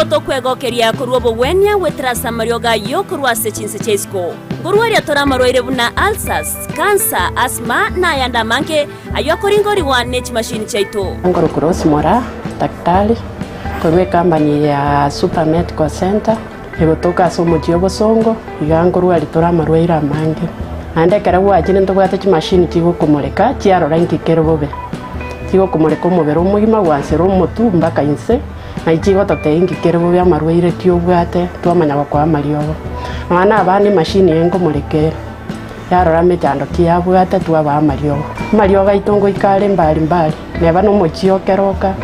Nigo tokwegokeria korwa obogwenia goetera ase amariogo ayio korwa ase chinse chia isiko. Nkorwaria tore amarwaire buna ulcers, cancer, asthma, na ayande amange, ayio akoringorigwa ne chimashini chiaito. Nkorokwa Rose Moraa, daktari, korwa ecompany ya Super Medical Centre, egotoka ase omochie o Bosongo, iga nkorwaria tore amarwaire amange. Naende ekero gwachire ntobwate chimashini chigokomoreka chiarora inki kere bobe. Chigokomoreka omobere omogima gwansera omotwe mpaka inse, Naki chigototebia inki kere bobe amarwaire ki obwate, twamanya gokoa amariogo. Nonya na abana emashini eye nkomoreka ere, yarora emechando ki yabwate twabaa amariogo. Amariogo aito ngoika are mbari mbari, neba na omochie o Keroka,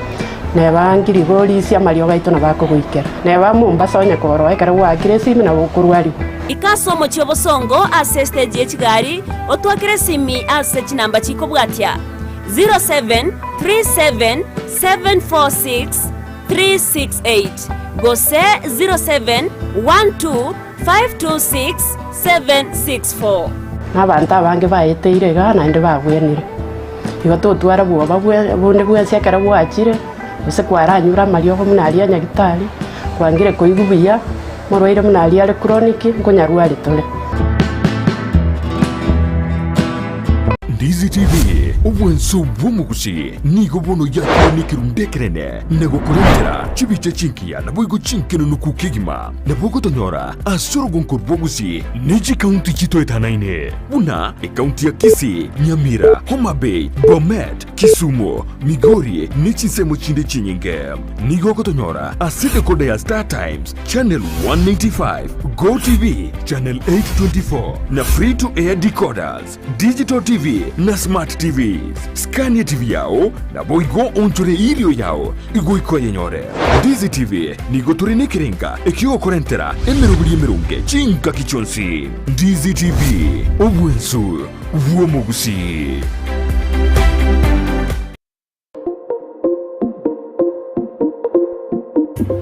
neba Ngirigorisia amariogo aito nabo akogoikera. Neba Mombasa onye koroa ekero gwaakire esimi nabo okorwariwa. Ika ase omochie o Bosongo ase estage ye chigari, otwakere esimi ase chinamba chikobwatia. 0737746368 gose 0712526764. Na abanto abange baeteire igaa naende babwenire. Igo totwara bwoba bonde bwensi ekero gwachire, gose kwaranyure amariogo buna aria a nyagitari, kwangire koigwa buya, omorwaire buna aria are chronic, nkonyarwari tore. Ndizi TV, obwanso bw'omogusi, nigo bono yakire nekerundu ekenene na gokorentera chibicha chingiya naboigo chinkenenuku kegima. Nabo ogotonyora ase orogonko rw'ogusi ne chikaunti chitoetanaine buna ekaunti ya Kisii, Nyamira, Homa Bay, Bomet, Kisumu, Migori ne chinsemo chinde chinyinge. Nigo ogotonyora ase decoder ya Star Times, Channel 185, Go TV, Channel 824 na Free to Air decoders, Digital TV na Smart TVs. Scania TV yao naboigo onchore erio yao igoika oyenyore. Ndizi TV nigo tore nekerenga ekiogokorentera emeroberi emeronge chingaki chionsi. Ndizi TV, obwensu bw'omogusii.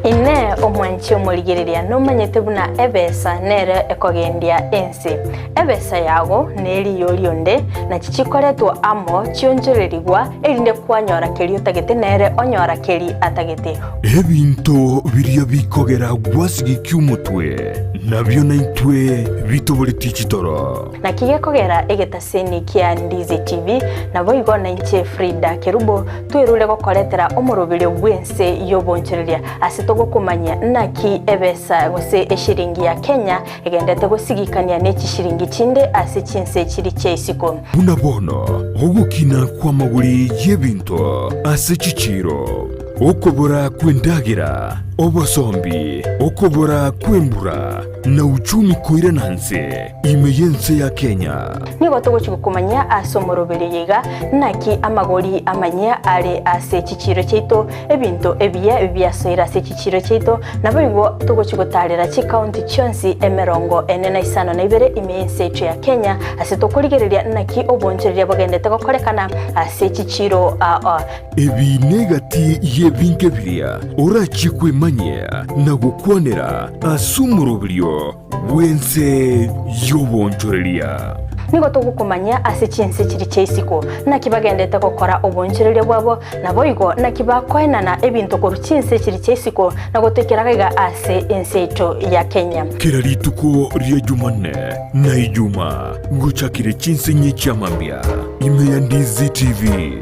Inee! Omwanchi omorigereria nomanyete buna ebesa nere ekogendia ense? Ebesa yago neriyo rionde, nachi chikoretwa amo chionchorerigwa, erinde kwanyora keria otagete nere onyora keria atagete. Ebinto biria bikogera gwasigikia omotwe, nabio naintwe bitoboretie chitoro. Naki gekogera egetaseni kia Ndizi TV, naboigo nainche Frida Kerubo twerure gokoretera omoroberio bw'ense y'obonchoreria ase togokomanyia naki ebesa gose eshiringi ya Kenya egendete gosigikania ne chishiringi chinde ase chinse chiri chia isiko. Buna bono ogokina kw'amagori y'ebinto ase chichiiro. Okobora kw'endagera, obosombi, okobora kw'embura, na uchumi koirana nse ime y'ense ya Kenya. Nigo togochia gokomanyia ase omoroberio oyo iga, naki amagori amanyia are ase chichiiro chiaito, ebinto ebiya biasoire ase chichiiro chiaito, naboigo togochia gotaarera chikaunti chionsi emerongo ene na isano na ibere ime y'ense yaito ya Kenya, ase tokorigereria naki obonchoreria bogendete gokorekana ase chichiiro aa. Ebi negati y'ebinto biria orachie kwemanyia na gokwanera ase omoroberio bw'ense y'obonchoreria. Nigo togokomanyia ase chinse chiria chia isiko, naki bagendete gokora obonchoreria bwabo, naboigo naki bakoenana ebinto korwa chinse chiria chia isiko na gotoikera iga ase ense yaito ya Kenya. Kera rituko ria Jumanne na Ijumaa ngochakire chinse inye chia mambia ime ya Ndizi TV.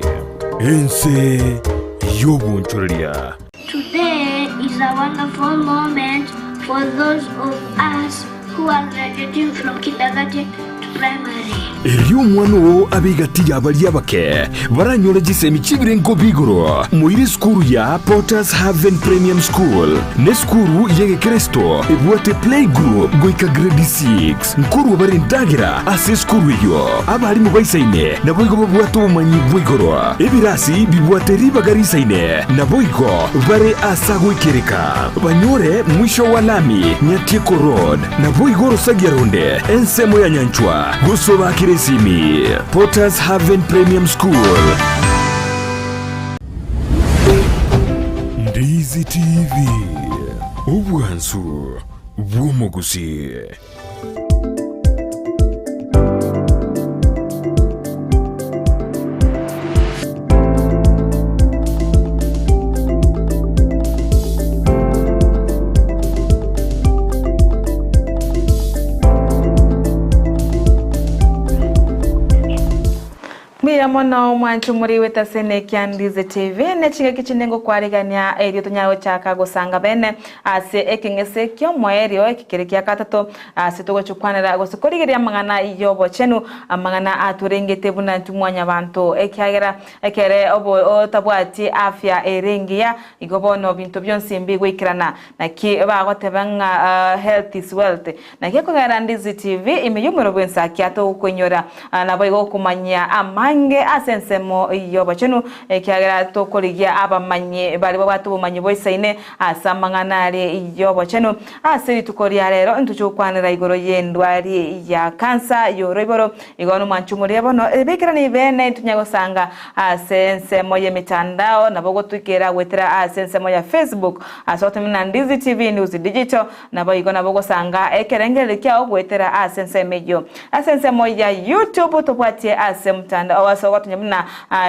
Ense y'obonchoreria. Today is a wonderful moment for those of us who are graduating from kindergarten to primary. Erio omwana oo abe egati ya baria abake baranyore chisemi chi'ebirengo bi'igoro. Moire esukuru ya Potter's Haven Premium School nesukuru y'egekeresito ebwate playgroup goika grade 6. Nkorua bare endagera ase esukuru eyio. Abarimu baisaine naboigo babwate obomanyi bwa igoro. Ebirasi bibwate ribaga risaine naboigo bare ase agoikereka. Banyore mwisho wa lami Nyatieko Road naboigo orosagia ronde ensemo ya Nyanchwa gose obakere esimi. Potters Haven Premium School. Ndizi TV, obwansu bw'omogusii. mono mwanche omorigwete ase Nekia Ndizi TV ne chingaki chinde ngokwarigania erio tonyare gochaka gosanga bene ase ekeng'ese ki'omoerio eke kere kia gatato ase togochikwanera gose korigereria amang'ana y'obochenu amang'ana atorengete buna intwe mwanyabanto ekiagera ekere obo otabwati afya ere engiya igo bono binto bionsi mbigoikerana naki bagoteba ng'a health is wealth Naki ekogera Ndizi TV ime y'omwero bw'ensakia togokoinyora naboigo okomanyia amange ase ensemo y'obochenu, ekiagera tokorigia abamanyi baria babwate obomanyi boisaine ase amang'ana aria y'obochenu. Ase rituko ria rero ntoche gokwanera igoro y'endwari ya kansa y'oroiboro. Igo nomwancha omoria bono ebikerani bene ntonya gosanga ase ensemo y'emitandao nabo gotoikera goetera ase ensemo ya Facebook ase ogotumia na Ndizi TV News Digital Naboigo nabo ogosanga ekerengererio kiao goetera ase ensemo eyio. Ase ensemo ya YouTube tobwatie ase omotandao ase ogotonya buna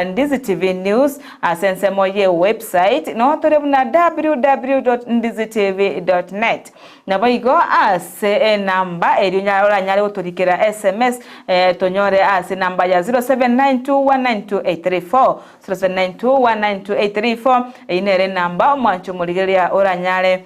Ndizi TV News, ase ensemo ye website noo tore buna www.ndizitv.net. Naboigo ase enamba erio oranyare gotorikera sms tonyore ase enamba ya 0792192834, 0792192834, eyio nere enamba omwancho omorigereria oranyare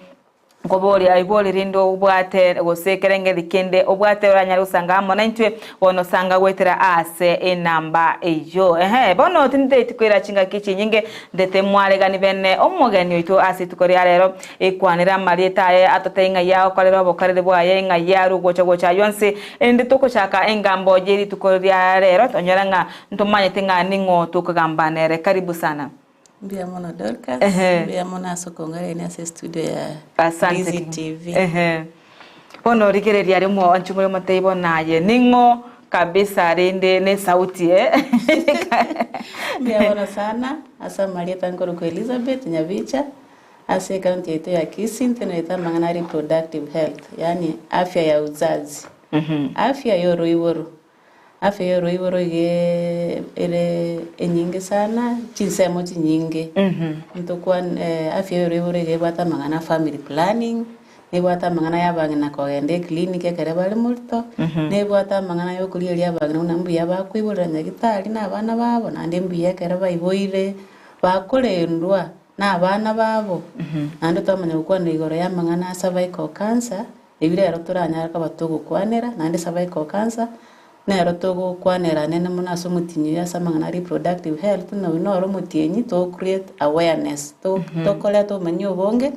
Nkoboria ibori rinde obwate, gose ekerengeri kende obwate oranyare gosanga amo naintwe, bono sanga goetera aase enamba eyio. Ehe, bono tindeti koira chingaki chinyinge, ndete mwaregani bene omogeni oito ase rituko ria rero, ekwanere amarieta aye atotebie ng'ai agokorera obokoreri bwaye, ng'ai arwe gocha gocha aywo onsi, erinde togochaka engambo ye rituko ria rero, tonyore ng'a ntomanyete ng'a ning'o tokogamba nere. Karibu sana. Mbuya mono Dorcas, Ehe. mbuya mono ase okong'arenia ase estudio ya Asante Ndizi kegima. TV. Ehe. Bono rigereria aria omoanchi more omotebie bono aye ning'o kabisa rende ne esauti eh. Mbuya mono sana ase amarieta nkorokwa Elizabeth Nyabicha ase ecounty yaito ya Kisii ntenerete amang'ana a reproductive health yaani afya ya uzazi, afya ya oroiboro. Afya y'oroiboro iga ere enyinge sana, chinsemo chinyinge. Ntokwane afya y'oroiboro iga ebwate amang'ana a family planning, nebwate amang'ana ya abang'ina kogenda eclinic ekere bare morito, nebwate amang'ana ya okorigereria abang'ina buna mbuya bakoiborera nyagitari na abana babo, naende mbuya ekero baiboire, bakorendwa na abana babo. Naende twamanya gokwanera igoro ya amang'ana a cervical cancer. Ebi rero toranyare koba togokwanera, naende cervical cancer, nero togokwanera anene mono ase omotienyi oyo ase amang'ana a reproductive health, ng'a oyio noro omotienyi to create awareness, to tokoreta obomanyi obonge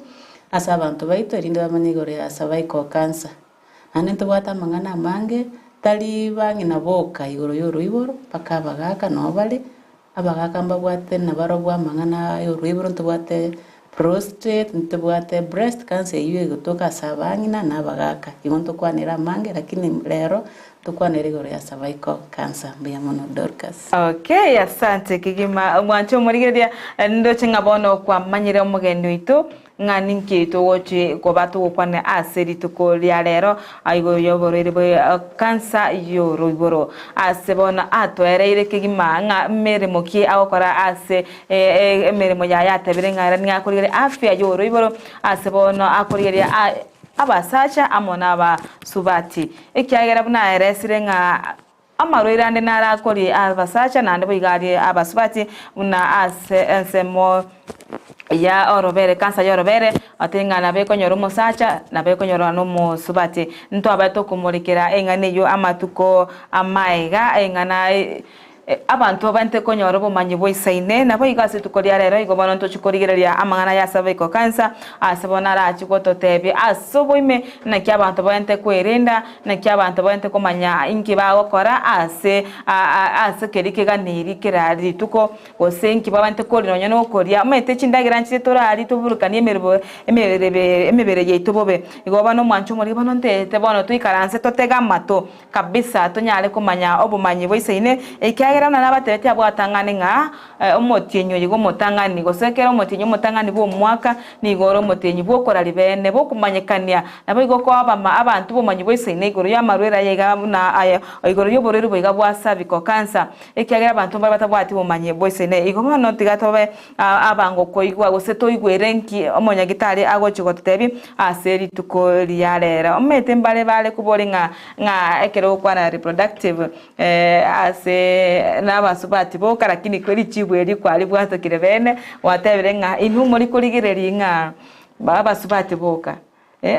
ase abanto baito erinde bamanye igoro ya cervical cancer. Naende ntobwate amang'ana amange, tari bang'ina boka igoro ya oroiboro, mpaka abagaka nabo bare, Abagaaka mbabwate nabarobwo amang'ana y'oroiboro ntobwate prostate, ntobwate breast cancer eyio egotoka ase abang'ina na abagaaka. Igo ntokwanere amange lakini rero ntokwanere igoro ya cervical cancer. Mbuya mono Dorcas. Okay, asante kegima omwanche omorigereria ndoche ng'a bono kwamanyire omogeni oito Ng'a ninki togochi koba togokwana ase rituko ria rero igoro y'oborwaire bwe kansa y'oroiboro? Ase bono atoereire kegima ng'a meremo ki agokora ase emeremo yaye atebire ng'a ere nigo akorigereria afya y'oroiboro ase bono akorigereria abasacha amo nabasubati. Ekiagera buna aeresire ng'a amarwaire ande narakorie abasacha naende boigo arie abasubati buna ase ensemo ya orobere, cancer ya orobere, ate ng'a nabo ekonyora omosacha, nabo ekonyora na omosubati. Ntwabae tokomorekera eng'ana eyio amatuko amaega, eng'ana abanto bante konyora obomanyi boisaine, naboigo ase rituko ria rero igo bono ntochi korigereria amang'ana ya cervical cancer, ase bono arachi gototebia ase oboime naki abanto baente kwerenda, Naki abanto baente komanya inki bagokora ase ase keria keganeirie kera rituko, gose inki babaente koria nonya nokoria. Omanyete chindagera nchire torarie toburukanie emerebo emerebe emebere yaito bobe. Igo bono omwancho omoriri bono nteete bono toikaranse totege amato kabisa tonyare komanya obomanyi boisaine, ekiagera buna nabatebetie abwo atang'ani ng'a omotienyi oyo igo omotang'ani, gose kera omotienyi omotang'ani bw'omwaka nigo ore omotienyi bw'okoraria bene, bw'okomanyekania. Naboigo koabama abanto obomanyi boisaine igoro y'amarwaire aya iga buna aya, igoro y'oborwaire boiga bwa cervical cancer, ekiagera abanto mbare batabwati obomanyi boisaine. Igo bono tiga tobe abango koigwa gose toigwere nki omonyagitari agochia gototebia ase rituko ria rero. Omanyete mbare bare kobori ng'a ng'a ekero ogokwana reproductive ase. Na abasubati boka lakini richibu eri kwaribwatokire bene, gwatebire ng'a inwe mori korigereria ng'a abasubati boka,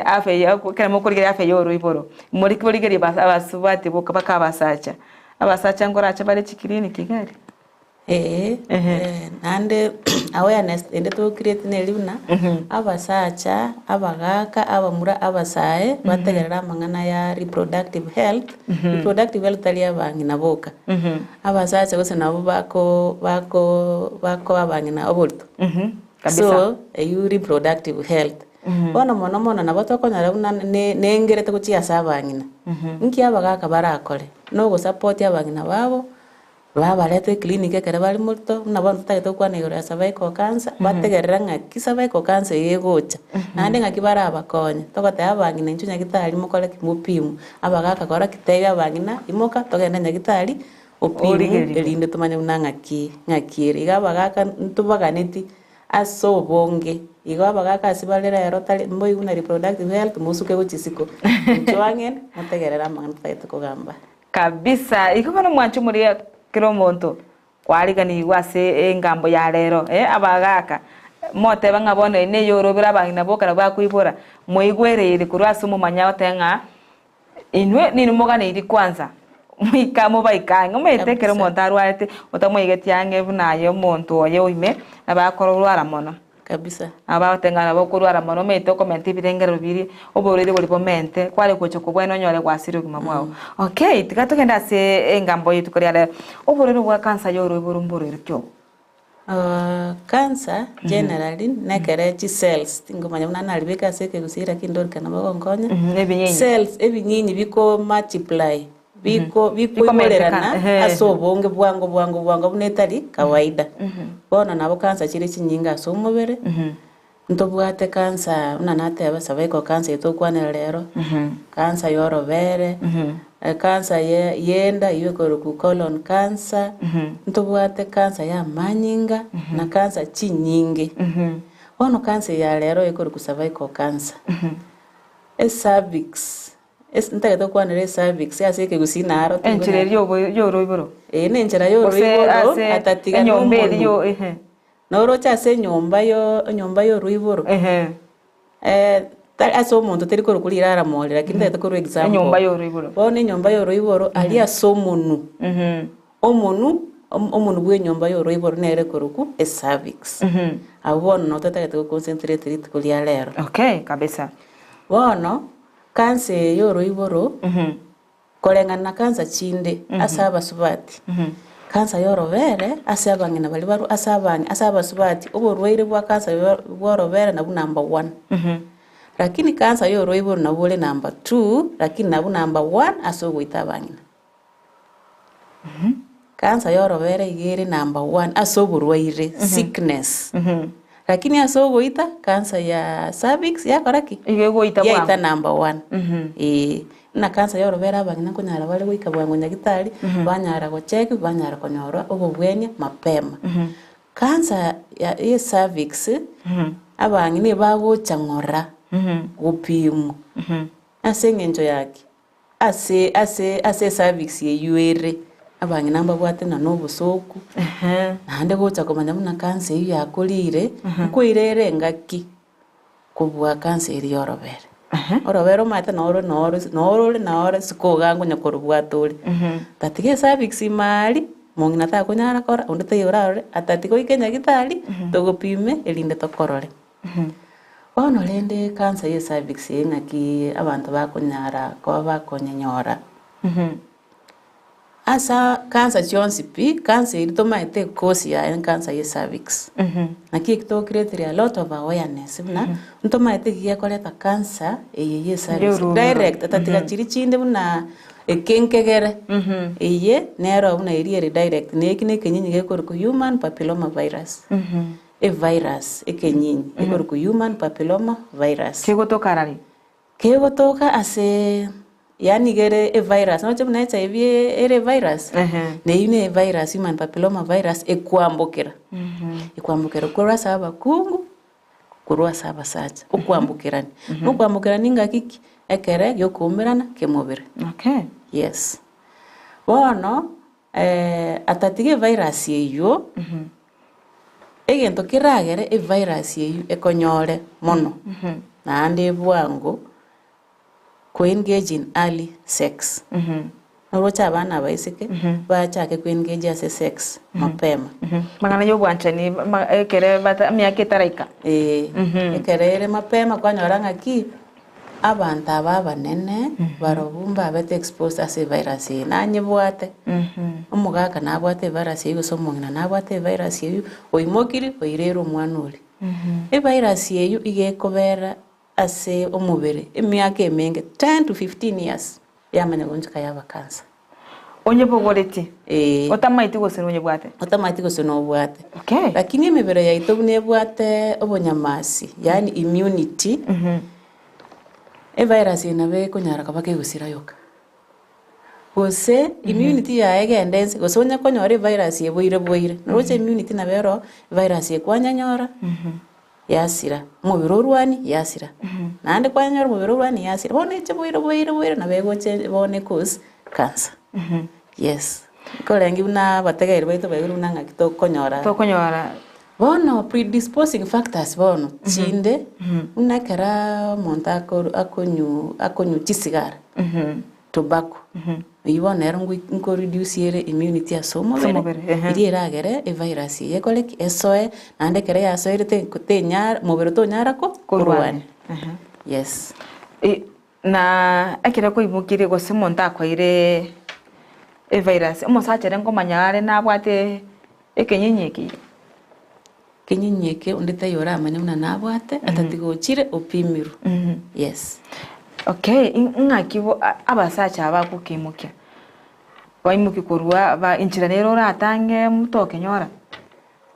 afya ya ekero mokorigereria afya ya oroiboro, mori korigereria abasubati boka mpaka abasacha. Abasacha nkorache bare chiclinic iga aria? Ee, naende awareness ende to create neri buna, abasacha, abagaka, abamura, abasae, bategerere amang'ana ya reproductive health, reproductive health tari abang'ina boka, abasacha gose nabo bako bako bakoa abang'ina oborito. So, eywo reproductive health. Bono mono mono nabo tokonyora buna ne nengerete gochia ase abang'ina, nki abagaka barakore, na ogosupport abang'ina babo. Babareta eclinic ekero bare morito, buna bono totagete gokwana igoro ya cervical cancer, bategerere ng'aki cervical cancer eye egocha, naende ng'aki barabakonye. Togoteba abang'ina inchuo nyagitari mokore ki? Mopimwe. Abagaka kora ki? Tebia abang'ina, imoka togende nyagitari, opimwe Origereria. erinde tomanye buna ng'aki ng'aki ere. Iga abagaka ntobaganeti ase obonge, igo abagaka ase bare rero tari mboigo buna reproductive health mosuke gochia isiko. Inchuo ang'e motegerere amang'ana totagete kogamba. Kabisa, igo bono mwanche omoria kera omonto kwariganigwe ase engambo ya rero, eh, abagaka, moteba ng'a bono eye neyorobere abang'ina boka nabwo bakoibora, moigwereire korwa ase omomanya goteba ng'a inwe ninwe moganeirie kwanza, moika mobaike ang'e. Omanyete ekero Kabisa. omonto arwarete otamoigeti ang'e buna aye omonto oye oime, nabo akorwara mono. Kabisa. Nabo bagoteba ng'a nabo okorwara mono omanyete okomenta ebirengerero biria, oborwaire boria bomente, kware gocha kobwena onyore gwasire obogima bwao. Okay, tiga togende ase engambo ye rituko ria rero. Oborwaire bwa cancer ya oroiboro mborwaire ki obo? Cancer generally nekere chicells, tingomanya buna naribeke ase ekegusii lakini ndorikana nabo ogonkonya, Ebinyinyi. cells ebinyinyi biko multiply biko Bikomenteka, bikoiborerana ehe. ase obonge bwango bwango bwango buna etari kawaida. Bono nabo cancer chire chinyinge ase omobere, ntobwate cancer buna nateba cervical cancer eye tokwanera rero, cancer ya orobere, cancer ye yenda eywo ekorokwa colon cancer, ntobwate cancer ya amanyinga, na cancer chinyinge. Bono cancer eye ya rero ekorokwa cervical cancer, ecervix Ase ntagete gokwanera ecervix ase ekegusii naro Enchera eria yobo yoroiboro. Eye nenchera Gose yoroiboro ase atatiga enyomba eria nomonu. yo ehe. Noroche ase enyomba yo enyomba yoroiboro Ehe. tari ase omonto teri korokwa rirara more lakini ntagete korwa example. Enyomba yoroiboro. Bono enyomba yoroiboro aria ase omonu, omonu omonu bwa enyomba yoroiboro nere ekorokwa ecervix. Abwo bono nabo totagete go concentrate rituko ria rero. Okay kabisa. Bono, Kansa eye y'oroiboro, koreng'ana na kansa chinde ase abasubati, kansa y'orobere ase abang'ina baria barwa ase abang'ina ase abasubati, oborwaire bwa kansa bw'orobere nabwo number one. Lakini kansa y'oroiboro nabwo ore number two, lakini nabwo number one ase ogoita abang'ina. Cancer y'orobere iga ere number one ase oborwaire, sickness. Lakini ase ogoita, cancer ya cervix yakora ki? Iga egoita bwango. Yaita number one. Eeh. Buna cancer y'orobere abang'ina nkonyara bare goika bwango nyagitari, banyara gochekiwa, banyara konyorwa obobwenia mapema. Cancer ya ye cervix, abang'ina ebagocha ng'ora gopimwa, ase eng'encho ya ki? Ase, ase, ase ecervix eyio ere, abang'ina mbabwate ng'a nobosooku, naende gocha komanya buna cancer eyio yakorire, nkoira ere engaki kobua cancer eria ya orobere. Orobere omanyete noro noro norore noro isiko igaa nkonya korobwata ore. Tatiga ecervix ime aria, mong'ina takonyara korora, onde taiyo orarore, atatiga oike nyagitari, togopime erinde tokorore. Bono rende cancer ye cervix eye ng'aki abanto bakonyara koba bakonyenyora? Asa cancer chionsi pi, cancer eria tomaete ecause yaye ne cancer ye cervix. Naki eki tocreatire a lot of awareness buna ntomaete eki gekoreta cancer eye ye cervix Yoroboro. direct otatiga chiria chinde buna ekenkegere, eye nero buna eria ere direct na eki na ekenyinyi gekorokwa human papilloma virus. Evirus ekenyinyi ekorokwa human papilloma virus. Kegotoka arari? Kegotoka ase yaani iga ere evirus noche buna HIV ere evirus na eyio ne evirus human papilloma virus ekwambokera. Ekwambokera korwa ase abakungu korwa ase abasacha, okwambokerania. Na okwambokerania ngaki ki? Ekere giokoumerana kemobere. Okay. Yes. Bono. Atatiga evirus eywo, egento keragere evirus eywo ekonyore mono, naende bwango, ko engage in early sex. Noroche abana abaiseke, bachake ko engage ase sex mapema. Amang'ana ya obwanchani ma ekere bata emiaka etaraika. Eeh, ekero ere mapema kwanyora ng'aki, abanto aba abanene, barobwo mbabete exposed ase evirus eye, nanyebwate, omogaka nabwate evirus eywo gose omong'ina nabwate evirus eywo, oimokirie oirere omwana oria. Evirus eywo iga ekobera ase omobere emiaka emenge, 10 to 15 years, yamanya goonchoka yaba cancer. Onyebogoretie, Eeh. otamaeti gose nonyebwate. Otamaeti gose nobwate. Okay. Lakini emebere yaito buna ebwate obonyamasi, yaani immunity, evirus eye nabo ekonyara koba kegosira yoka. Gose immunity yaye egende ense, gose onye konyora evirus eye boire boire, noroche immunity nabo ero, evirus eye kwanyanyora, yasira, omobere orwanie, yasira. Naende kwanyora omobere orwanie, yasira. Bono eche boire boire boire nabo egocha bono e cause cancer. Yes. Nkorenge buna abategereri baito baigure buna ng'aki tokonyora. Tokonyora. Bono predisposing factors bono chinde, buna ekero omonto akoru akonyu akonywa chisigara, tobacco, eywo bono ero ngoi nko reduce ere immunity ase omobere, omobere, ehe. eria eragere evirus eye ekore ki? Esoe, naende ekero yasoire te tenyara mobere tonyara ko? Korwania. Korwania. Yes. I na ekero kwaimokirie gose omonto akoire evirus, omosacha ere nkomanya are nabwate ekenyinyi eke iga. Kenyinyi eke onde taiyo oramanye buna nabwate, atatiga ochire opimirwe. Yes. Okay, ng'aki bo abasacha aba bagokeimokia, baimoki korwa ba enchera nere oratange motokenyora?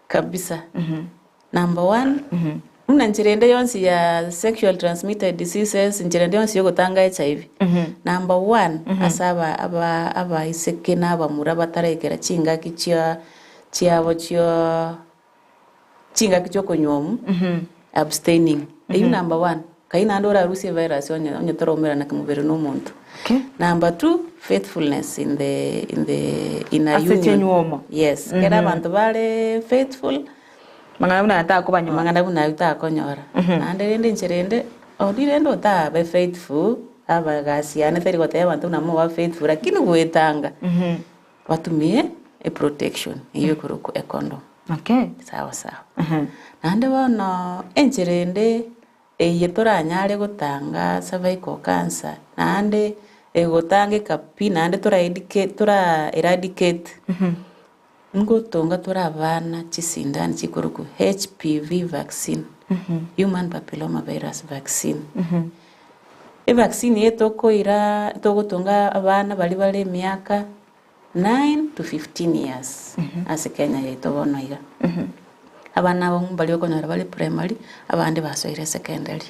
Kabisa. Number one, buna enchera ende yonsi ya sexual transmitted diseases, enchera ende yonsi yogotanga HIV, number one, ase aba aba abaiseke na abamura bataraikera chingaki chia chiabo chio chingaki chiokonywomu, abstaining, eywo number one, kai naende orarusie evirus onye onye toraumerana kemobere na omonto. Okay. Number two, faithfulness in the in the in a Ase union. chinywomo. Yes, ekero abanto bare faithful, Amang'ana buna aya takobanyora. Amang'ana buna ayio takonyora. Naende rende inche rende, onde rende otabe faithful, abagasi yane tari gotebia abanto buna moba faithful, lakini goetanga, batumie eprotection eywo ekorokwa econdom. Okay. Sawa sawa. Naende bono, enchera ende eye toranyare gotanga cervical cancer, naende egotangeka pi naende tora educate tora eradicate, Ngotonga tore abana chisindani chikorokwa HPV vaccine, Human Papilloma Virus vaccine. Evaccine eye tokoira togotonga abana baria bare emiaka 9 to 15 years ase Kenya yaito bono iga. Abana abo mbaria okonyora bare primary, abande basoire secondary.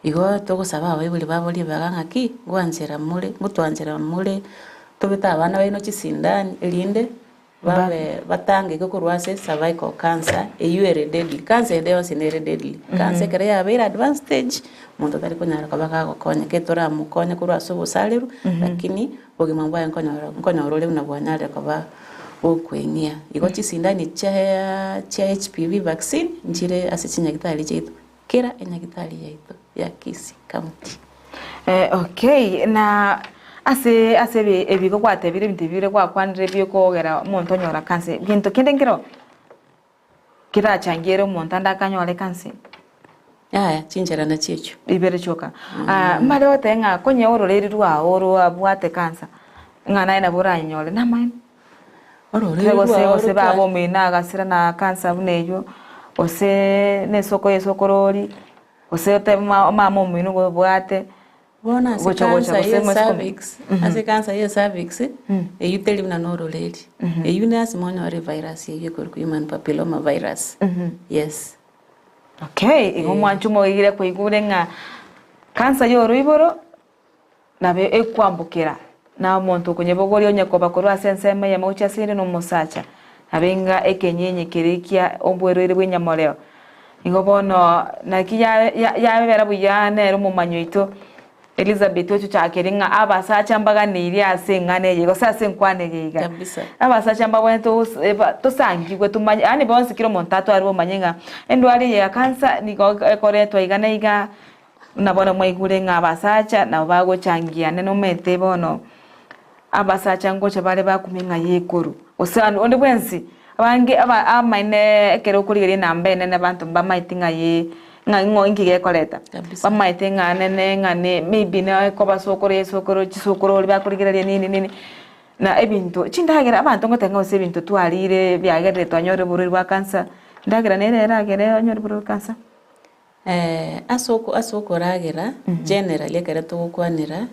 Igo togosaba abaibori baborie baga ng'aki, ngwanchera more, ngotwanchera more tobete abana baino chisindani erinde babe batangeke korwa ase cervical cancer eywo ere deadly. Cancer ende yonsi nere deadly. Cancer ekero yabeire advanced stage, monto tari konyara koba gagokonyeka etoramokonye korwa ase obosareru, lakini obogima bwaye nkonyora nkonyora ore buna bwanyarire koba bokoeng'ia. Igo chisindani chia chia HPV vaccine nchire ase chinyagitari chiaito. Kera enyagitari yaito ya Kisii County. Okay, na ase ase ebi ebigo gwatebire ebinto ebi bire gwakwanire biokogera omonto onyora cancer, gento kende nkero kerachangiere omonto ande akanyore cancer? Yaya, chinchera nachio echio. Ibere chioka. Mbare goteba ng'a konye ororeri rwao orwabwate cancer, ng'a naye nabo oranyore, namaene? Ororeri Gose rwao gose rotwa- baba omino agasira na cancer buna eywo, gose na esoko ya esokorori, gose otebe ma mama omino nigo obwate, Bono ase gocha gocha cancer gose ya mwesi komi- cervix, ase cancer ya cervix, eywo teri buna na ororeri. Eywo lasima onyore evirus eywo ekorokwa human papilloma virus. Yes. Okay, igo mwanche omoigire kwaigure ng'a cancer ya oroiboro. Nabo ekwambokera, na omonto okonyebogoria onye koba korwa ase ensemo eyemo gochia ase ende nomosacha, nabo enga ekenyenye keria kia obwerwaire bw'enyamoreo. Igo bono naki yabera buya nere omomanyi oito. Elizabeth ochochakere ng'a abasacha mbaganeirie ase eng'ana eye gose ase enkwana eye iga. Kabisa. Abasacha mbabwenerete gos eba tosangigwe tumanye yaani bonsi kera omonto atware omanye ng'a endwari eye ya cancer nigo ekoretwa iga na iga, buna bono mwaigure ng'a abasacha nabo bagochangia nene omanyete bono abasacha ngocha bare bakumia ng'a yekoru, gose ande onde bwensi abange aba amaene ekero okorigereria enamba enene abanto mbamaeti ng'a ye ng'a ng'o inki gekoreta. Kabisa. Bamaete ng'a nene ng'a ne maybe na ekoba sokoro esokoro chisokoro oria bakorigereria nini nini, na ebinto chindagera abanto ngoteba ng'a gose ebinto twarire biagerire twanyorire oborwaire bwa cancer, endagera nere eragere onyore oborwaire bwa cancer. Ase oko ase okoragera generally ekero togokwanera,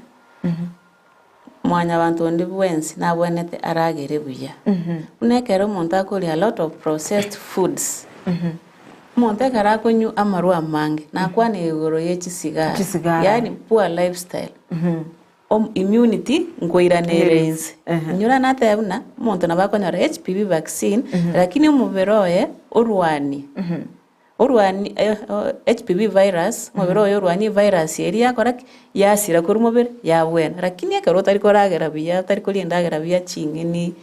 mwanyabanto onde bwensi nabwenerete aragere buya. Buna ekero omonto akoria a lot of processed foods, omonto ekero akonywa amarwa amange, nakwana igoro ye chisigara, Chisigara. yaani poor lifestyle, om immunity nkoirana ere inse. Inyora nateba buna, omonto nabo akonyora HPV vaccine, lakini omobere oye orwanie. Orwani HPV virus, omobere oye orwanie evirus eria yakora ki? Yasira korwa mobere yabwena. Lakini ekero otari koragera buya, otari koria endagera buya, ching'eni,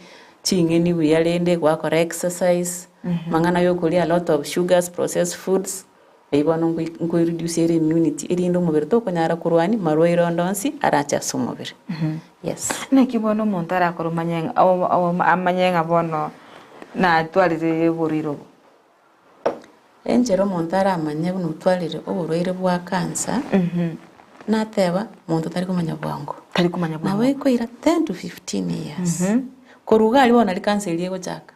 ching'eni buya rende gwakora exercise, amang'ana ya okoria a lot of sugars, processed foods, eywo bono nkoi nkoi reduce ere immunity erinde omobere tokonyara korwania marwaire onde onsi arache ase omobere, yes. Naki bono omonto arakore omanye ng'a amanye ng'a bono natwarire oborwaire obo? Enchera omonto aramanye buna otwarire oborwaire bwa cancer, nateba monto tari komanya bwango. Tari komanya Nabo bwango. ekoira 10 to 15 years. Korwa iga aria bono nari cancer eria egochaka.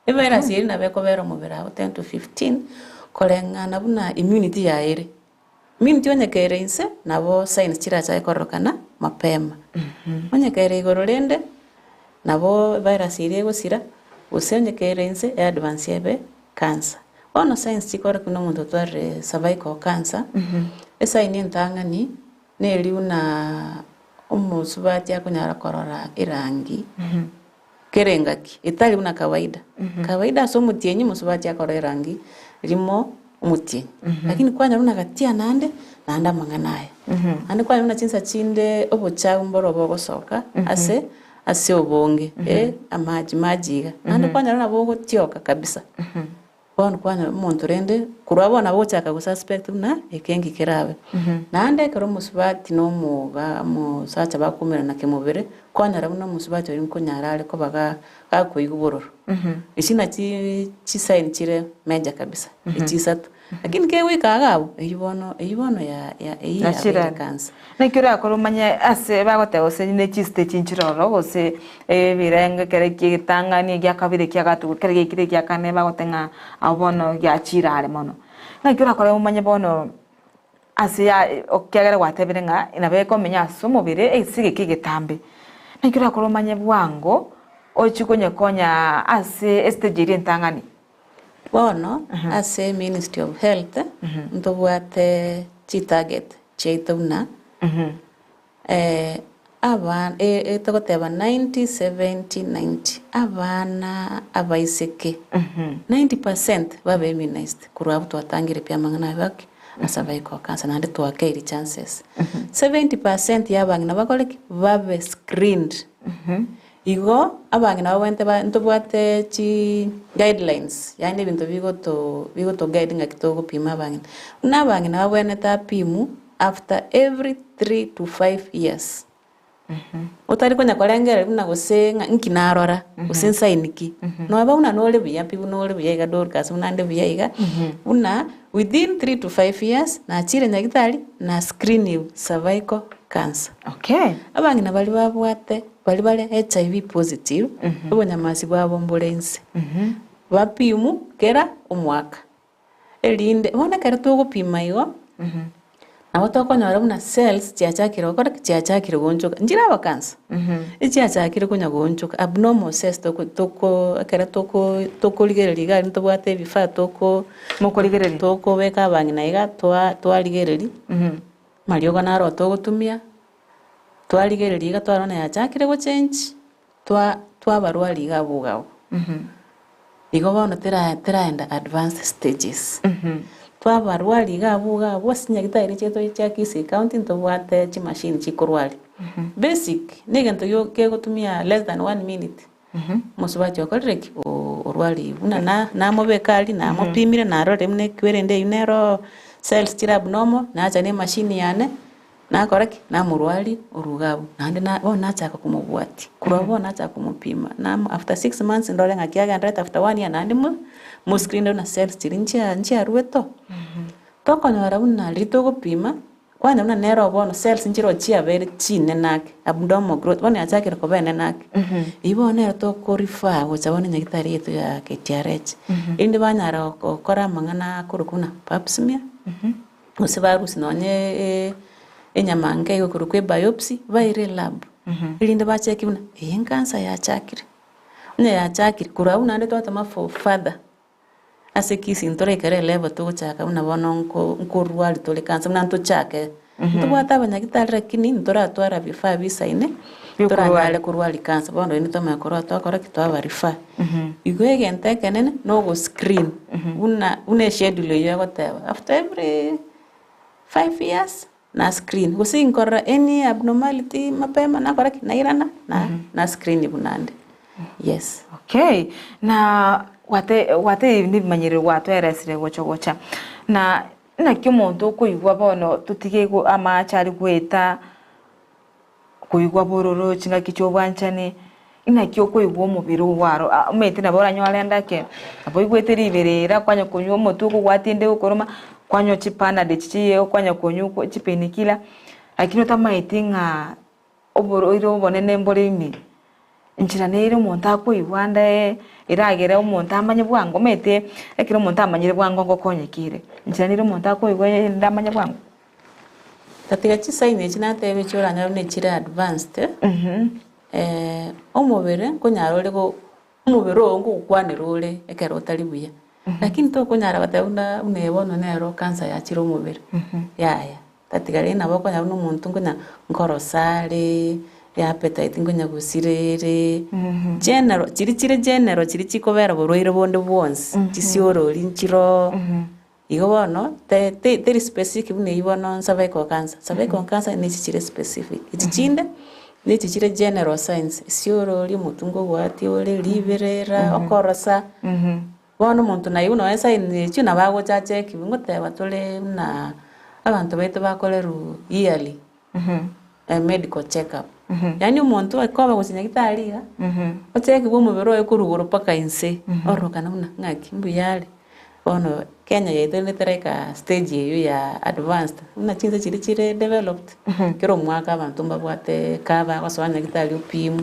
Evirus eria nabo ekobera omobere abwo 10 to 15, koreng'ana buna immunity yaye ere. Immunity onye kere inse, nabo signs chirachake kororekana mapema. Onye kere igoro rende, nabo virus eria egosira, gose onye kere inse, e advance ebe cancer. Bono signs chikorokia buna omonto otwarire cervical cancer, esign entang'ani, neri buna omosubati akonyara korora erangi kera engaki, etari buna kawaida. Kawaida ase omotienyi omosubati akorora erangi rimo omotienyi, lakini kwanyora buna gatia naende, naende amang'ana aya. Naende kwanyora buna chinsa chinde obochafu mboro bogosoka ase ase obonge, amaji maji iga. Naende kwanyora nabo ogotioka kabisa. Bono kwanyora omonto rende, korwa bono nabo ogochaka go suspect buna eke nki kerabe. Naende ekero omosubati na omoga omosacha bakoumerana kemobere, kwanyora buna omosubati oria nkonyara are koba ga gakoigwa bororo. Echi nachi chisign chire major kabisa, echi isato. Lakini kegoika iga abwo, eywo bono eywo bono ya ya eywo yabeire Nachirani. cancer. Naki orakore omanye ase bagoteba gose ne chistage nchire ororo gose ebirengo ekero ekia egetang'ani egia kabere ekia gatato ekero giaikire egia kane bagoteba ng'a abwo bono giachire are mono. Naki orakore omanye bono ase ya ekiagera gwatebire ng'a nabo ekomenya ase omobere ase egeka egetambe. Naki orakore omanye bwango ochie konyekonya ase estage eria entang'ani. Bono ase Ministry of Health ntobwate chitarget chiaito buna abana togoteba 90 70 90 abana abaiseke 90 percent babe immunized korwa abwo twatangire pi amang'ana aye gaki ase abaika cancer naende twakeire chances. 70 percent ya abang'ina bakore ki? Babe screened. Igo abang'ina babwenerete ba ntobwate chi guidelines, yaani ebinto bigoto bigoto guide ng'aki togopima abang'ina. Buna abang'ina babwenerete apimwe after every 3 to 5 years. Otari konya korengereria buna gose ng'a nki narora, gose nsign ki. Noba buna nore buya pi buna ore buya iga Dorcas buna nde buya iga, buna within 3 to 5 years nachire nyagetari na screeniwa cervical cancer. Okay. Abang'ina baria babwate baria bare HIV positive, obonyamasi bwabo mbore inse, bapimwe kera omwaka, erinde bono ekero togopima igo, nabo tokonyora buna cells chiachakire gokora ki? Chiachakire goonchoka, nchiraba cancer, echiachakire konya goonchoka abnormal cells toko toko ekero toko tokorigereria iga aria ntobwate ebifaa toko Mokorigereria. tokobeka abang'ina iga twa twarigereria, mariogo naro togotumia. Twarigereria iga twarora yachakire gochange, twa twabarwaria iga abwo iga abwo. Igo bono tera teraenda advanced stages. Twabarwaria iga abwo iga abwo ase chinyagitari chiaito chia Kisii County ntobwate chimashini chikorwaria. Basic, na egento gio kegotumia less than one minute, omosubati okorire ki? Orwarire buna na namobeka aria, namopimire, narorire buna ekwerende eywo nero cells chire abnormal, nacha na emashini yane, Nakora ki? Namorwaria oruga abwo, naende na bono nachaka komobwatia, korwa abwo bono nachaka komopima, namo after 6 months ndore ng'aki agenderete after one year naende mo moscreen buna cells chiria nchia nchiaruete oo. Tokonyora buna riria togopima, kwanya buna nere bono cells nchire chiabeire chinene ake, abnormal growth, bono yachakire koba enene ake. Eywo bono nere toko refer gocha bono enyagitari yaito ya KTRH, erinde banyara gokora amang'ana akorokwa buna pap smear. Gose barusie nonye enyama enke iga ekorokwa ebiopsy, baire elab, erinde bacheke buna eye ekansa yachakire. Onye yachakire, korwa abwo naende twatoma for further, ase kisii ntoraikera elevel togochaka buna bono nko nkorwari tore cancer buna ntochake. Ntobwate abanyagitari lakini ntoratwara vifaa bisaine, toranyare korwari cancer, bono rende twamanya korwa twakora ki? Twaba refer. Igo egento ekenene na ogo screen buna buna eschedule eywo egoteba after every 5 years na screen, gose inkorora any abnormality mapema nakora ki? Nairana na na screen buna ande, yes. Okay, na gwate gwate nebimanyerero gwatoeresire gocha gocha, na naki omonto okoigwa bono totige amache aria goeta, koigwa bororo chingaki chia obwanchani, inaki okoigwa omobere ogo aro omanyete nabo oranyore ande ake, nabo oigwete riberera kwanya konywa omotwe okobwatia ende gokoroma, kwanywa chipanado echi chiye kwanya konywa chipainkiller, lakini otamaeti ng'a oborwaire obonene mbore ime, enchera nere omonto akoigwa ande eragere omonto amanye bwango, omanyete ekero omonto amanyire bwango ngokonyeka ere, enchera nere omonto akoigwa erinde amanye bwango. Tatiga chisign echi nateba echi oranyore buna echire advanced, omobere nkonyara ore go omobere oo nkogokwanera ore ekero otari buya, lakini tokonyara goteba buna buna eye bono nero cancer yachire omobere, yaya. Tatiga rende nabo okonyora buna omonto nkonya nkorosa are, eappetite nkonya gosira ere, general chiria chire general chiria chikobera borwaire bonde bwonsi, chisiorori nchiroo. Igo bono, te te teri specific buna eywo bono cervical cancer, cervical cancer na echi chire specific, echi chinde, na echi chire general signs, esiorori, omotwe nkobwatia ore, riberera, okorosa, bono omonto naye buna nonye sign echio nabo agocha achekiwe, ngoteba tore buna abanto baito bakorerwa yearly. Medical check up. Yaani omonto akoba gochia nyagetari iga, ochekigwe omobere oye korwa igoro mpaka inse, ororokana buna ng'aki mbuya are. Bono Kenya yaito rende teraika stage eywo ya advanced, buna chinse chiria chire developed, kera omwaka abanto mbabwate kaa bagosoa nyagetari opimwa,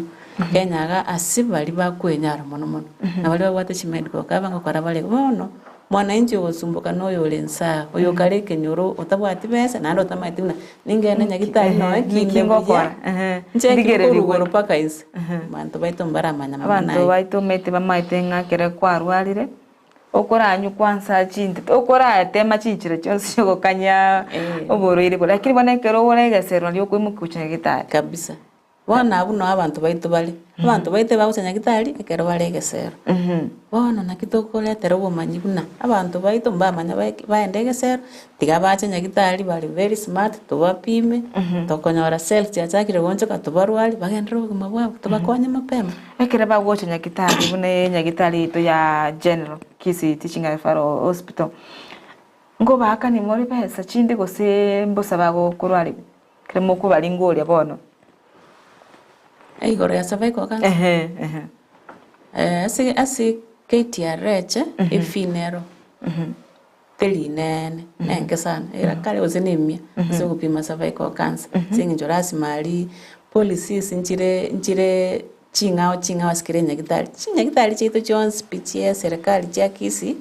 Kenya iga ase baria bakwenyara mono mono, na baria babwate chimedical cover ngokora bare bono. Mwananchi ogosumboka noyo ore nsaa, oyo okare ekenyoro otabwati besa naende otamaeti buna ningende nyagitari noe Niki kinde buya, ngokora? ncheki Ndigererigwe. korwa igoro mpaka inse. Abanto baito mbaramanya mang'ana Abanto ayio. baito omanyete bamaete ng'a ekero kwarwarire, okoranywa kwansa chintete okoratema chinchera chionsi chiogokanya oborwaire boria, lakini bono ekero oregeserwa nario okoimokia gochia nyagitari. Kabisa. Bono abwo noo abanto baito bare, abanto baito bagocha nyagitari ekero bare egesero. Bono naki tokoretera obomanyi buna abanto baito mbamanya baeke baende egesero, tiga bache nyagitari bare very smart tobapime, tokonyora cells chiachakire goonchoka tobarwarie bagenderere obogima bwabo tobakonye mapema. Ekero bagocha nyagitari buna enyagitari yaito ya General Kisii Teaching and Referral Hospital, nkobaakani more besa chinde gose mbosa bagokorwarigwa? Ekero mokobaringoria bono. Igoro ya cervical cancer. Ehe, ehe. Ase ase KTRH efee nero teri nene nenke sana era kare gose na emia ase ogopima cervical cancer ase eng'encho lasima aria policies nchire nchire ching'ao ching'ao ase kera enyagitari. Chinyagitari chiaito chionsi pi chia eserekari chia Kisii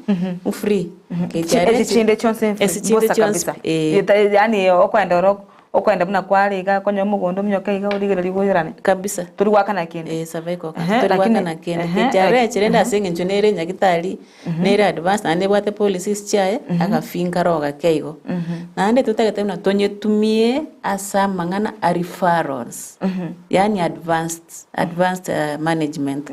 free. KTRH Echi chinde chionsi esi chinde mbosa chionsi kabisa. pi eh. Yaani okoenda oro okoenda buna kware iga konyora omogondo ominyoke iga origereria oirane. Kabisa. Tori goakana kende. Eh, cervical cancer tori goakana kende. KTRH rende ase eng'encho nere enyagitari nere advanced naende nebwate policies chiaye, agafee nkare gake igo. Naende totagete buna tonyetumie ase amang'ana a referrals, yaani advanced advanced management.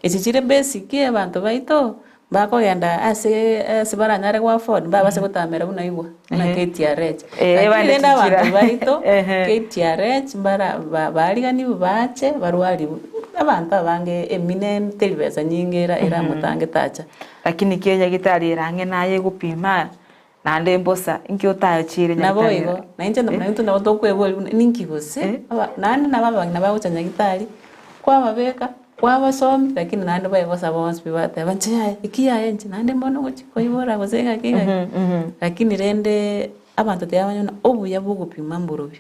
Echi chire basic abanto baito. Bakogenda ase ase baranyare go afford mbabase gotamera buna igwa buna KTRH. Eh, Lakini bande rende abanto chichira. baito Ehe. KTRH mbara ba bariganiwe bache barwariwe abanto abange emine teri besa nyinge era eramotange tacha. Lakini ki enyagitari ere ang'e naye egopima naende mbosa inki otayochiire Nabo nyagitari igo, ere? na inche na intwe nabo tokweboria buna ninki gose aba naende nabo abang'ina bagocha nyagitari, kwababeka, kwabasomia lakini naende baegosa bonsi pi bateba inche yaya eki yaya inche naende mbono ngochia koibora gose ng'aki ng'aki. Lakini rende abanto tibamanya buna obuya bwa ogopima mborobio.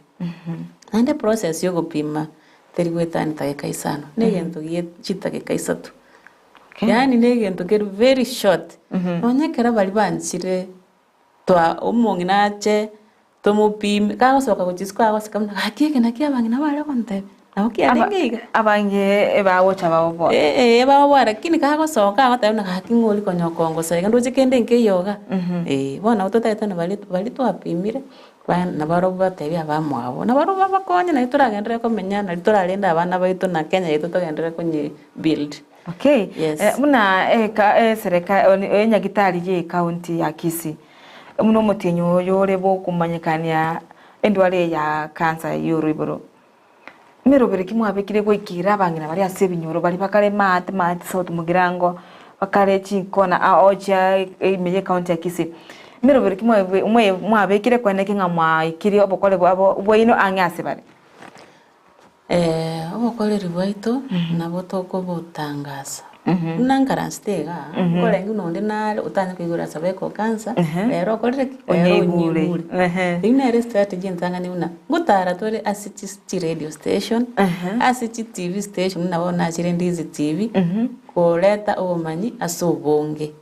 Naende process ya ogopima teri goetania tageka isano, na egento gie chitageka isato. Yaani na egento keri very short, nonya ekero baria banchire twa omong'ina ache tomopime, kagosoka gochia isiko agoseka buna gaki eke naki abang'ina bare gontebia, nabo kiarenge iga. Abange ebagocha baoboa. Eh eh baoboa lakini kagosoka agoteba buna gaki ng'a oria konya okongosa iga ndoche kende nkeiyo iga, eh. Bono nabo totagete buna baria baria twapimire, ba nabarobwo batebie abamwabo, nabarobwo babakonye naende toragenderere komenya nari torarende abana baito na Kenya yaito togenderere konye build. Okay. Yes. Eh, buna eka esereka enyagitari ye ekaunti ya Kisii buna omotienyi oyo ore bokomanyekania endwari eye ya cancer y'oroiboro emeroberi ki mwabekire goikera abang'ina baria ase ebinyoro baria bakare maate maate south mugirango bakare chinkona ao chia ime ye ekaunti ya Kisii emeroberi ki mwabekire koeneki ng'a mwaikirie obokore bwabo bwaino ang'e ase bare? Obokoreri bwaito nabo tokobotangasa. Buna nkaransete igaa, nkorenge buna onde nare otanye koigora cervical cancer, rero okorire ki? Rero Onyeigure. onyeigure. Eyio nere estrategy entang'ani buna, ngotara tore ase chis chiradio station, ase chitv station buna bono nachire Ndizi TV, koreta obomanyi ase obonge,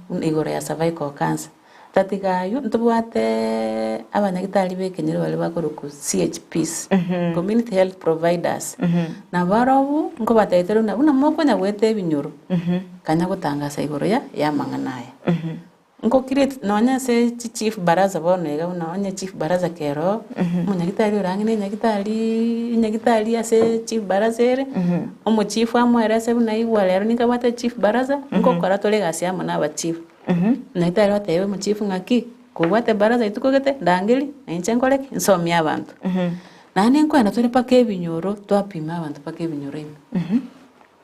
buna igoro ya cervical cancer. Tatiga ayio, ntobwate abanyagitari b'ekenyoro baria bakorokwa CHPs, Community Health Providers, na barobwo nkobatebetie buna buna mokonya goeta ebinyoro, kanya gotangasa igoro ya y'amang'ana aya. Nko create nonya ase chi chief baraza bono iga buna onye chief baraza kere oo, omonyagitari ore ang'e na enyagitariiii enyagitari ase chief baraza ere, omochifu amoerese buna igwa rero ninkabwate chief baraza, nkokora tore egasi amo na abachief. Nyagetari otebe omochifu ng'aki, kobwate ebaraza rituko gete, ndangerie, na inche nkore ki? Nsomie abanto. Naende nkoenda tore mpaka ebinyoro, twapima abanto mpaka ebinyoro ime.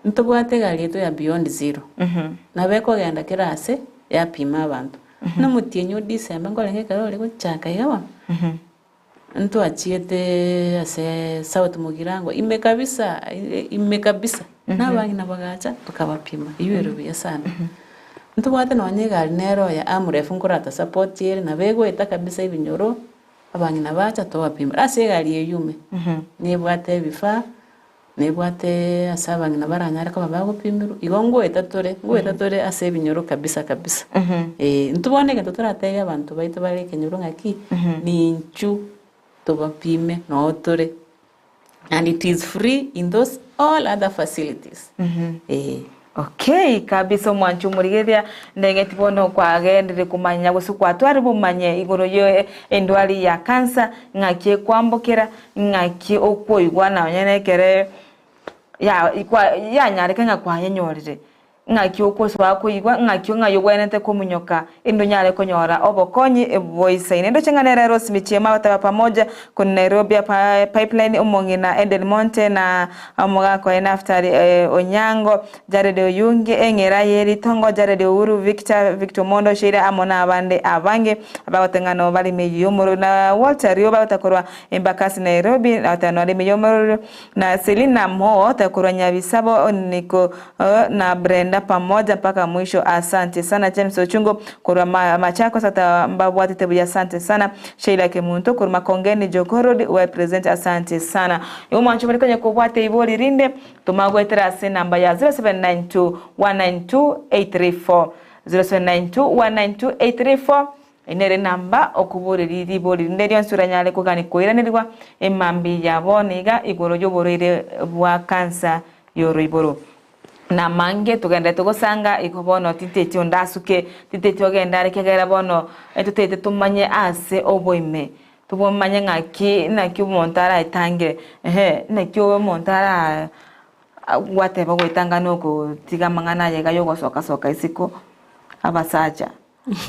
Ntobwate egari yaito ya Beyond Zero, nabo ekogenda kera ase, yapima abanto. Buna omotienyi o December nkorenge ekero ore gochaka iga bono, Ntwachiete ase South Mugirango ime kabisa, ime kabisa, na abang'ina bagacha tokabapima, eywo ere buya sana. Ntobwate nonya egari nere oya Amref nkorata support ere, nabo egoeta kabisa ebinyoro, abang'ina bacha twabapima. Ase egari eywo ime, nebwate ebifaa, Nebwate ase abang'ina baranyare koba bagopimerwa, igo ngoeta tore, ngoeta tore ase ebinyoro kabisa kabisa. Eh, intwe bono egento toratebie abanto baito bare ekenyoro ng'aki, ninchu tobapime noo tore, and it is free in those all other facilities, eh. Okay kabisa omwanchi omorigereria ndeng'eti bono kwagenderire komanya gose kwatwarire bomanye igoro ye endwari ya cancer ng'aki ekwambokera ng'aki okwoigwa nonye na ekere ya kwa yanyareka ng'a kwayenyorire ng'aki okosoa koigwa ng'aki ng'ai ogwenerete kominyoka Inde onyare konyora obokonyi boisaine. Ndoche ng'a nere Rose Michiema abateba pamoja korwa Nairobi apa Pipeline omong'ina Eden Monte na omogaka oye Naftali Onyango, Jared Oyungi, Eng'era ye Ritongo, Jared Uhuru, Victor, Victor Omondo Sheila amo na abande abange abagoteba ng'a nabo bare ime y'omorero na Walter Rioba otakorwa Embakasi Nairobi agoteba nore ime y'omorero na Selina Moo otakorwa Nyabisabo Niko na Brenda pamoja mpaka mwisho asante sana James Ochungo korwa Machakos ata mbabwatete buya asante sana Sheila Kemunto korwa Makongeni Jogoo Road well present asante sana Igo mwanche more konya kobwata ibori rinde toma goetera ase enamba ya 0792 192 834 0792 192 834 Eye nere enamba okoboreria ribori rinde rionsi oranyare kogania koiranerigwa emambia ya bono iga igoro y'oborwaire bwa kansa y'oroiboro. Namange togenderete gosanga igo bono tinteti onde asuke, tinteti ogende are ekiagera bono ntotagete tomanye ase oboime, tobomanye ng'aki naki omonto araetange, ehe, naki omonto ara gwateba goetanga nokotiga amang'ana aye iga yogosoka soka isiko. Abasacha,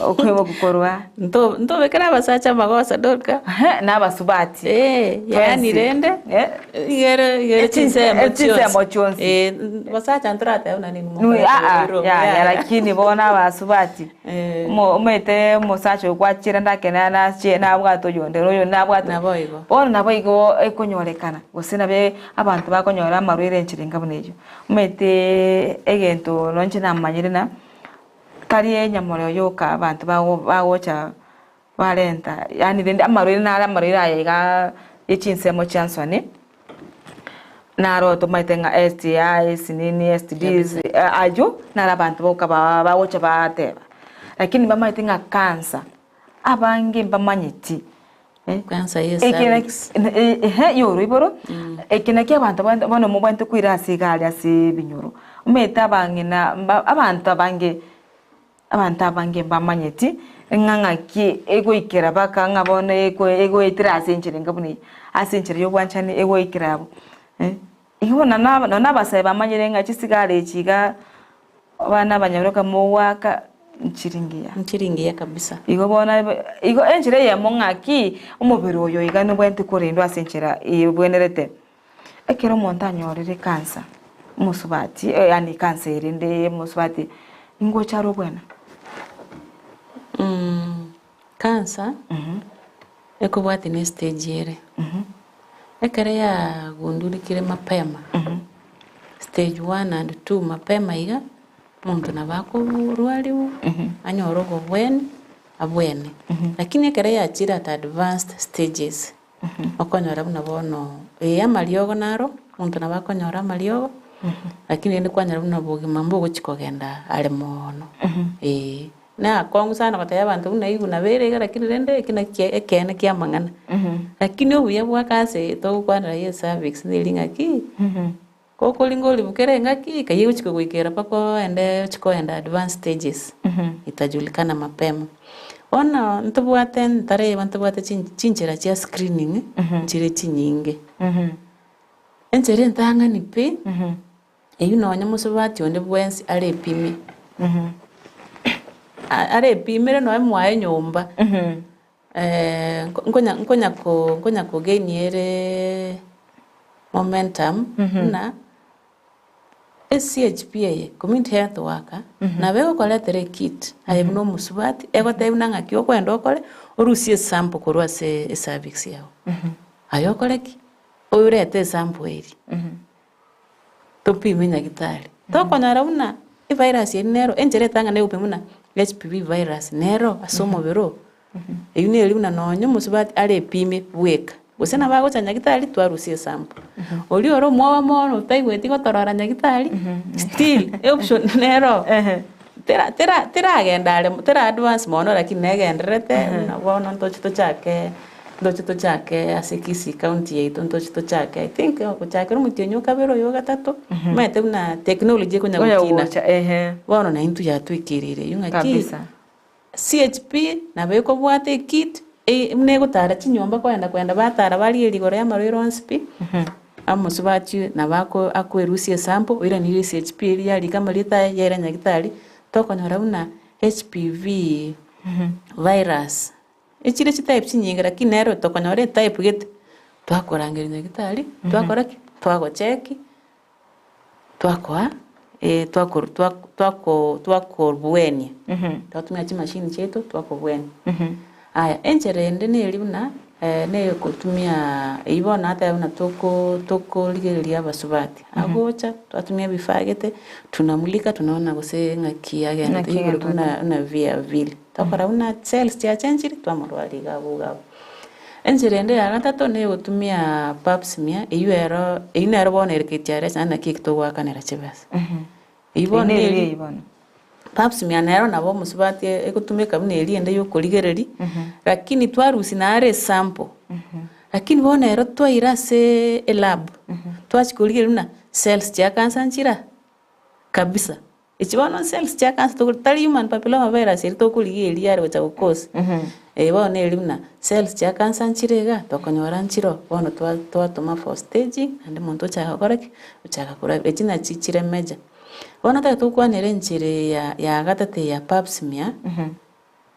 okoimoka korwa. Nto ntobekere abasacha amagoso Dorka. Na abasubati. Eh, yaani Twensi. rende, Eh. igere igere chinsemo Chinsemo chionsi. Eh, basacha ntorateba buna nini Nui, mokorete aa, oboiro. ya, ya, Yaya. lakini bono abasubati Eh. omanyete omosacha oyo gwachire ndakene nachie nabwate oyonde na oyonde nabwate Nabo igo. Bono nabo igo ekonyorekana gose nabe abanto bakonyora amarwaire enchera enga buna eyio. Omanyete egento nonye namanyire na tari enyamoreo yoka abanto bago bagocha barenta yaani rende amarwaire nare amarwaire aya igaa ya chinsemo chia nsoni, naro tomaete ng'a STIs nini STDs aywo naro abanto boka ba bagocha bateba. Lakini bamaete ng'a cancer, abange mbamanyeti Cancer ya Eke cervix. ehe ya oroiboro, eke nakio abanto bande bono mobwenerete koira ase egari ase ebinyoro. Omanyete abang'ina mba abanto abange, abanto abange mbamanyeti, ng'a ng'aki egoikera mpaka ng'a bono eko egoetera ase enchera enga buna eye, ase enchera ya obwanchani egoikera abwo. Igo bono naba nonye na abasae bamanyire ng'a chisigara echi igaa, abana abanyaroka mogoaka nchiri ngiya. Nchiri ngiya kabisa. Igo bono ebe igo enchera eyemo ng'aki, omobere oyo iga nobwenerete korendwa ase enchera ebwenerete. Ekero omonto anyorire cancer, omosubati yaani cancer erende omosubati, ningocha are obwena? Cancer, ekobwatia na estage ere. Ekero yagundurikire mapema, stage one and two mapema iga, omonto nabo akorwariwa, anyore obobweni, abwene. Lakini ekero yachire at advanced stages, okonyora buna bono, ee amariogo naro, omonto nabo akonyora amariogo, lakini rende kwanyora buna obogima mbogochi kogenda are moono, eh. Na akong'u sana gotebia abanto buna igu nabere iga lakini rende eki naki ekeene kia amang'ana. Lakini obuya bwa kansa eye togokwanera ya ecervix neri ng'aki, gokoringa oribukere eng'aki ekeyia egochi kogoikera mpaka oende ochi koenda advanced stages, itajulikana mapema. Bono ntobwate ntareba ntobwate chin- chinchera chia screening, nchire chinyinge. Enchera entang'ani pi, Eyio nonya mosubati onde bwensi arepime, arepimere nonya mwaye nyomba, nkonya nkonya ko nkonya kogainia ere momentum buna eCHP eye, community health worker, nabo egokoretera ekit aye buna omosubati, egotebia buna ng'aki okoenda okore, orusie esample korwa ase ecervix yago. Aye okore ki? Orete esample eria. Topime nyagitari, tokonyora buna evirus eri nero enchera etang'ani egopima buna HPV virus nero ase omobere oo, eywo neri buna nonye omosubati arepime bweka, gose nabo agocha nyagitari twarusia esample. Oria ore omwoba mono otaigweti gotorora nyagitari, still eoption nero tera tera teragenda are tera advance mono lakini negendererete buna bono ntoche tochake. Ntoche tochake ase Kisii county yaito ntoche tochake I think gochakera omotienyi o kabere oyo o gatato, omanyete buna technology ekonya Onya gokina. gocha, ehe. Bono na intwe yatwekereire eywo ng'aki, Kabisa. CHP nabo ekobwata ekit, buna egotara chinyomba kwenda kwenda batara barigereria igoro ya amarwaire onsi pi, amosubati nabo ako akoerusia esample, oiranerie CHP eria yarika amarieta aye, yaira nyagitari, tokonyora buna HPV virus. Echire chitype chinyinge lakini nero tokonyora etype gete, twakorangeria nyagetari, twakora ki? Twagocheki, twakoa twakor twako twakobuenia, twatumia chimashini chiaito twakobwenia. Aya, enchera ende neri buna neyokotumia eywo bono nateba buna toko tokorigereria abasubati, agocha twatumia ebifaa gete, tunamulika tunaona gose ng'aki agendete Ng'aki igoro agendete. buna buna via vile. Tokora buna cells chiachenchire, twamorwaria iga abwo iga abwo. Enchera ende ya gatato na egotumia pap smear, eywo ero eywo nero bono ere KTRH naende naki eki togoakanera chibesa. Eywo bono Eywo neri eri eywo bono. pap smear nero nabo omosubati egotumeka buna eria ende ya okorigereria, lakini twarusia naro esample, lakini bono ero twaira ase elab, twachia korigereria buna cells chia cancer nchira kabisa. Echi bono cells chia cancer tokori tari human papilloma virus eri tokorigia eria yare gocha gokosi, eh bono neri buna cells chia cancer nchire iga, tokonyora nchire oo, bono twa twatoma for staging naende omonto ochaka gokora ki? Ochaka korwa echi nachi chire major. Bono tari tokwanera enchera eye ya ya gatato eye ya pap smear,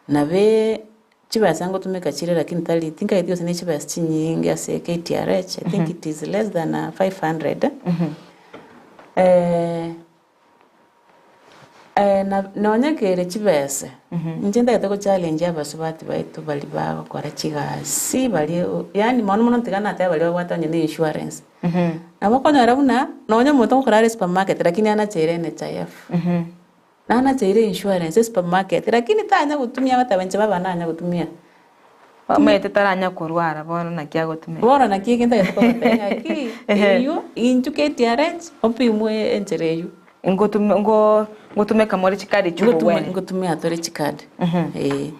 nabe chibesa ngotumeka chire lakini tari tinkaeti gose ne chibesa chinyinge ase KTRH, I think it is less than 500, na nonye kere chibesa, inche ntagete go challenge abasubati baito baria bagokora chigasi baria yaani mono mono tiga natebe baria babwate onye na insurance. Nabo okonyora buna, nonye omonto ogokora are supermarket lakini anacheire NHIF, nanacheire insurance esupermarket lakini tanya gotumia agateba inche baba nanya gotumia. Omanyete taranya korwara bono naki agotumeka. Bono naki egento egento kogotebia ng'aki, eywo inchuo KTRH opimwe enchera eywo. Ngotume ngo ngotumeka more chikadi chi'obogwenia. Ngotumia tore chikadi, eh.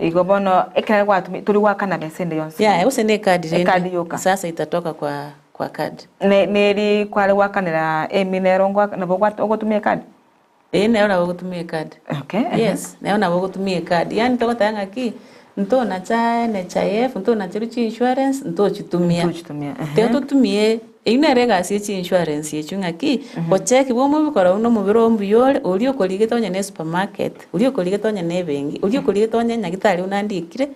Igo bono ekero gwatumia tori goakana besa ende yonsi. Yaya gose ne ekadi rende. Ekadi yoka. Sasa itatoka kwa kwa kadi. Ne neri kware goakanera emi nero ngoaka nabo ogotumia ekadi? Ee nero nabo ogotumia ekadi. Okay, ehe. Yes, nero nabo ogotumia ekadi. Yaani togoteba ng'aki, ntonacha NHIF, ntonacherwa chi insurance, ntochitumia. Ntochitumia, ehe. Tiga totumie, eywo nere egasi ya chi insurance echio ng'aki, gocheki bwa omobere korora buna omobere oo mbuya ore, oria okorigete onye na esupermarket, oria okorigete onye na ebenki, oria okorigete onye nyagetari buna ndikire,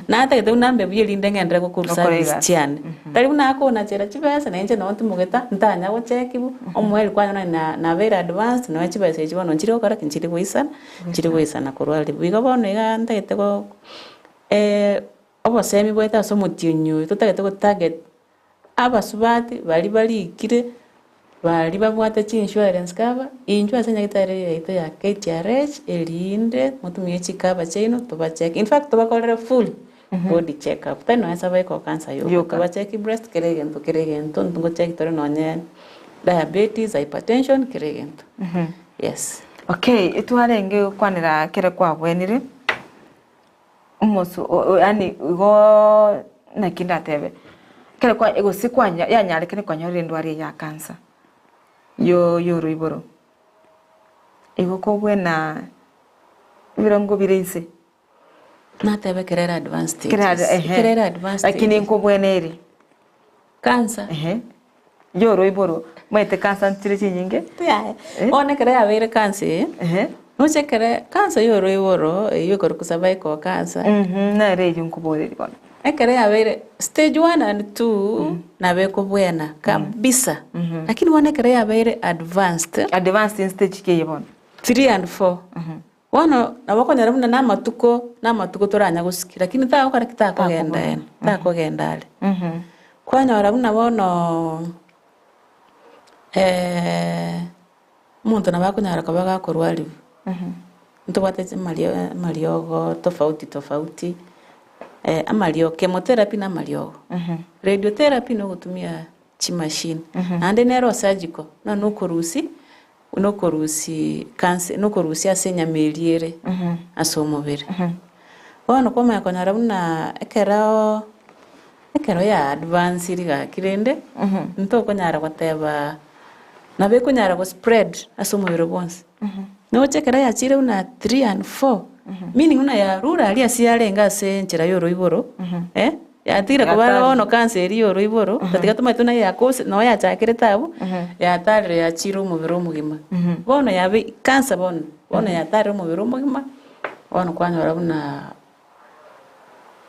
natagete buna mbe buya erinde ng'enderere gokora Gokora service egasi. chiane. Tari buna akonachera chibesa na inche noo ntimogete ntanya gochekiwa, omoerio kwanyora na nabeire advanced nonya chibesa echi bono nchiri gokora ki? Nchiri goisana, nchiri goisana korwa aria. Igo bono igaa ntagete go obosemi bwaito ase omotienyi oyo totagete go target abasubati baria barikire, baria babwate chi insurance cover, intwe ase nyagetari eye yaito ya KTRH erinde motumie chicover chiaino tobacheke. In fact tobakorere full body check up, tari nonya cervical cancer yoka, Yoka. tobacheki breast kera egento kera egento, ngocheki tore nonye diabetes, hypertension, kera egento, yes. Okay, etwarenge gokwanera ekero kwabwenire, omosu o- o yaani igoo naki ndatebe, ekero kwa gose kwanya yanyarekire kwanyorire endwari eye ya cancer, yo yoroiboro, igo kobwena ebirongo bire inse. Nateba ekero ere advanced Ekero stages. ere ehe. Ekero ere advanced Lakini stages. nkobwena ere. Cancer. Ehe. Yoroiboro, omanyete cancer nchire chinyinge. Yaya. Bono ekero yabeire cancer eye, Ehe. noche ekere cancer ya oroiboro eywo ekorokwa cervical cancer. Nere eywo nkoboreria bono. Ekero yabeire stage one and two, nabo ekobwena kabisa. Lakini bono ekero yabeire advanced. Advanced in stage ki eye bono? Three and four. Bono nabo okonyora buna namatuko namatuko toranya gosikia, lakini tagokora ki? Takogenda ene, takogenda are. Kwanyora buna bono omonto nabo akonyara koba gakorwariwa, ntobwate chimario amariogo tofauti tofauti, amario chemotherapy na amariogo, radiotherapy na ogotumia chimashini, naende nero surgical, buna na okorusia Nokorusia cancer, nokorusia ase enyama eria ere ase omobere. Bono kwamanya konyora buna ekero ekero ya advanced gaki rende, ntokonyara goteba nabo ekonyara go spread ase omobere bwonsi. Noche ekero yachire buna three and four, meaning buna yarure aria ase yarenge ase enchera ya oroiboro, Yatiire koba Yatari. bono kansa eria y'oroiboro, tatiga tomanyete buna yakose noo yachakerete abwo, yatarire yachiire omobere omogima. Bono yabe kansa bono, bono yatarire omobere omogima, bono kwanyora buna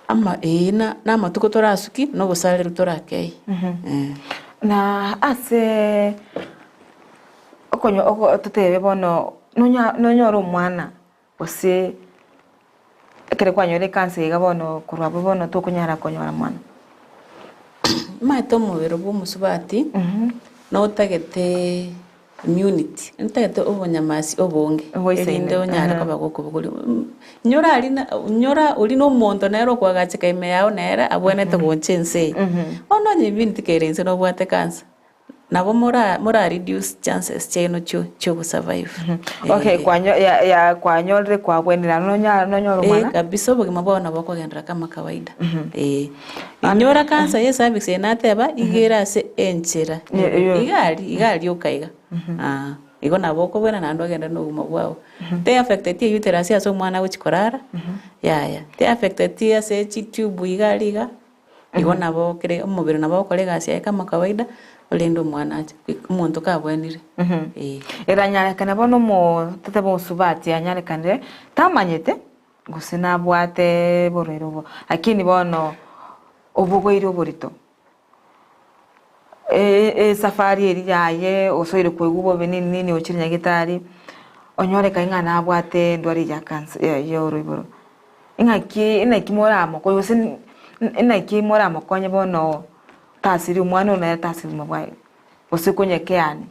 ama ee na na amatuko torasuki, na obosareru torakei eh. Na ase okonyo oko totebe bono nonya nonyore omwana Gose ekero kwanyora ekansa iga bono korwa abwo bono tokonyara konyora mwana. Omanyete omobere bwa omosubati notagete immunity, ntagete obonyamasi obonge Oboisaine, erinde onyare aha. koba gokobogoria nyora aria na nyora oria na omonto nere okoagacheka ime yago nere abwenerete gocha ense eye. Bono onye immunity kere inse nobwate kansa. Nabo mora mora reduce chances chiaino chio chio survive. Okay, kwanyo ya ya kwanyorire kwabwenera nonya nonyore Eh, omwana. kabisa obogima bwao nabo bokogenderera kama kawaida. Eh. Inyora cancer ye cervix eye nateba iga ere ase enchera Ye- ye. iga aria iga aria oka iga. Ah, igo nabo okobwena naende ogende na obogima bwao. Te affecteti uterus ase omwana agochi korara, yaya. Te affecteti ase chitube iga aria iga. Igo nabo kere omobere nabo ogokora egasi yaye kama kawaida, korende omwana ache omonto kabwenire eh. Eranyarekane bono omotete bosubati anyarekanire tamanyete gose nabwate borwaire obo, lakini bono obogoire oborito. Esafari eria yaye osoire koigwa bobe nini nini ochire nyagetari, onyorekaine ng'a nabwate endwari ya cancer ya oroiboro. Ing'aki naki moramokonye gose naki moramokonye bono tasiri omwana oyo nere tasiri obogima bwaye, gose konyekeani.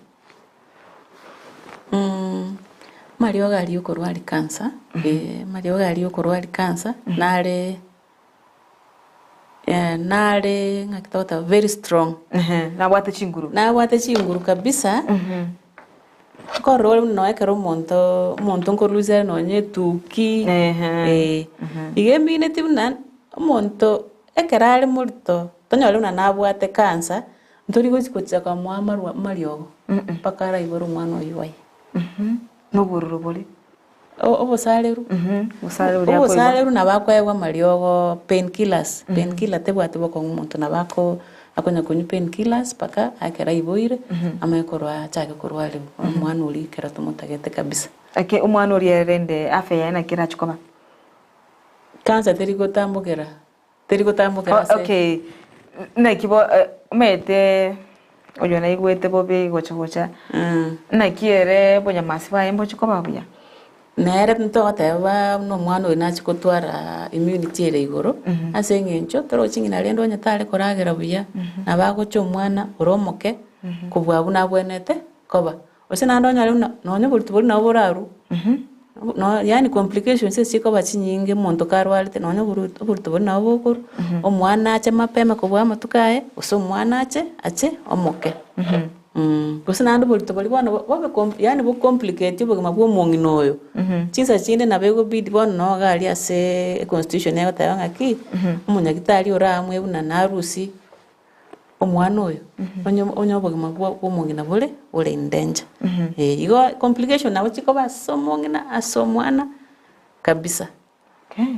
Amariogo aria okorwari cancer, amariogo aria okorwari cancer nare nare ng'aki togoteba very strong. Ehe, nabwate chinguru. Nabwate chinguru kabisa, nkorora ore buna ekero omonto omonto nkorusia are nonye etuki, Ehe. iga emineti buna omonto ekero are morito tonyore buna nabwate cancer, ntori gochi gochia komoa amarwa amariogo mpaka araibore omwana oywo oye. Nobororo bore. Obosareru, obosareru nabo akoegwa amariogo pain killers, pain killer tebwati bokong'u omonto nabo ako akonya konywa pain killers mpaka ekero aiboire amanye korwa achake korwariwa omwana oria ekero tomotagete kabisa. Eke omwana oria rende afya yaye naki erache koba? Cancer teri gotambokera Teri gotambokera ase. Okay, naki bo omanyete oyo naigwete bobe gocha gocha, naki ere obonyamasi bwaye mbochi koba buya? Nere ntogoteba buna omwana oyo nachie gotwara immunity ere igoro, ase eng'encho torochi ng'ina rende onye tare koragera buya, nabo agocha omwana ore omoke kobua buna abwenerete koba. Gose naende onyore buna nonye oborito boria nabo borarwe, no yaani complications ase chikoba chinyinge omonto karwarete nonye oborito boria nabo bokorwa, omwana ache mapema kobua amatuko aye, gose omwana ache ache omoke. Gose naende oborito boria bono bobe com yaani bo complicate obogima bwa omong'ina oyo, chinsa chinde nabo egobidi bono noo iga aria aseee econstitution egoteba ng'aki, omonyagitari oraamue buna narusie. Omwana oyo, onye onye obogima bwa bw'omong'ina bore bore in danger. Eh, igo complication nabo chikoba ase omong'ina, ase omwana, kabisa,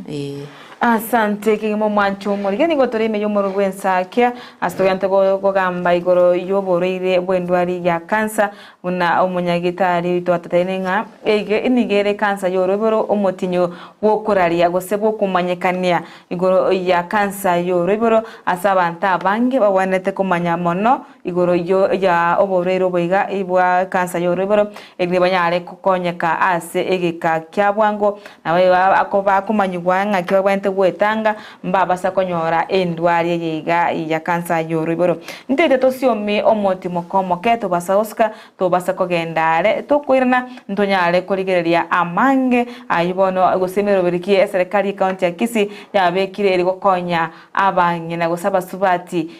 eh. Asante kegima omwancho omorige nigo tore ime y'omoro bw'ensakia ase togente kogamba igoro y'oborwaire bw'endwari ya cancer buna omonyagitari oito atoteine ng'a ege nigo ere cancer y'oroiboro omotinyo bw'okoraria gose bw'okomanyekania Igoro ya kansa y'oroiboro ase abanto abange bagwenerete komanya mono igoro ya oborwaire oboiga bwa kansa y'oroiboro erinde banyare gokonyeka ase egeka kia bwango nabo bakomanyigwa ng'aki bagwenerete gwetanga mbabasa konyora endwari eye iga ya kansa y'oroiboro. Ntoite tosiome omotimoko omoke tobasa gosuka Tobasa kogenda are, tokoirana, ntonyare korigereria amange ayio bono, gose emeroberi ki eserekari y'ecounty ya Kisii yabekire eri gokonya abang'ina gose abasubati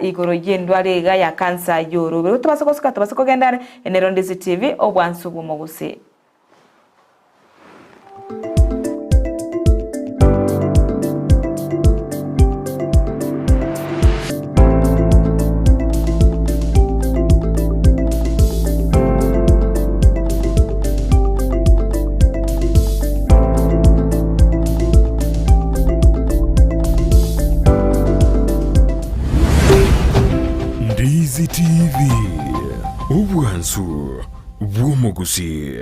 igoro y'endwari iga ya cancer y'orobere. Tobasa gosuka, tobasa kogenda are, Nero Ndizi TV, obwansu bw'omogusii. Ndizi TV, obwansu bw'omogusii.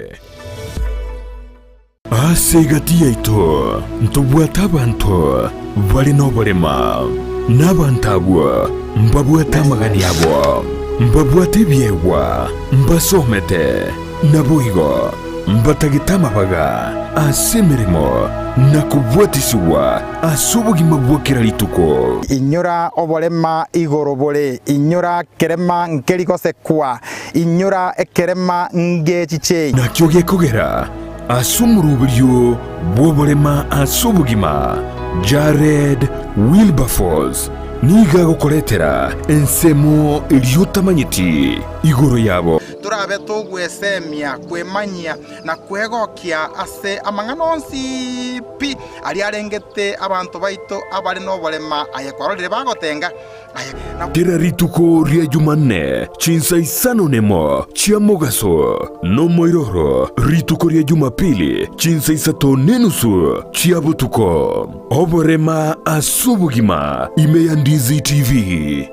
Ase egati yaito ntobwate abanto bare noborema, na abanto abwo mbabwate amagani abo, mbabwate ebiegwa, mbasomete, naboigo mbatagete amabaga ase emeremo na kobwatisigwa ase obogima bwa kera rituko. Inyora oborema igoro bore, inyora kerema nkeri gosekwa, Inyora ekerema ngechiche. Nakio gekogera ase omoroberio bw'oborema ase obogima, Jared Wilberforce nigo agokoretera ensemo eria otamanyeti igoro yabo. Torabe togwesemia, kwemanyia, na kwegokia ase amang'ana onsi pi aria arengete abanto baito abare noborema, aye kwarorire bagotenga, aye na. Kera rituko ria Jumanne chinsa isano nemo chia mogaso, nomoiroro rituko ria Jumapili chinsa isato nenusu chia botuko. Oborema ase obogima ime ya Ndizi TV.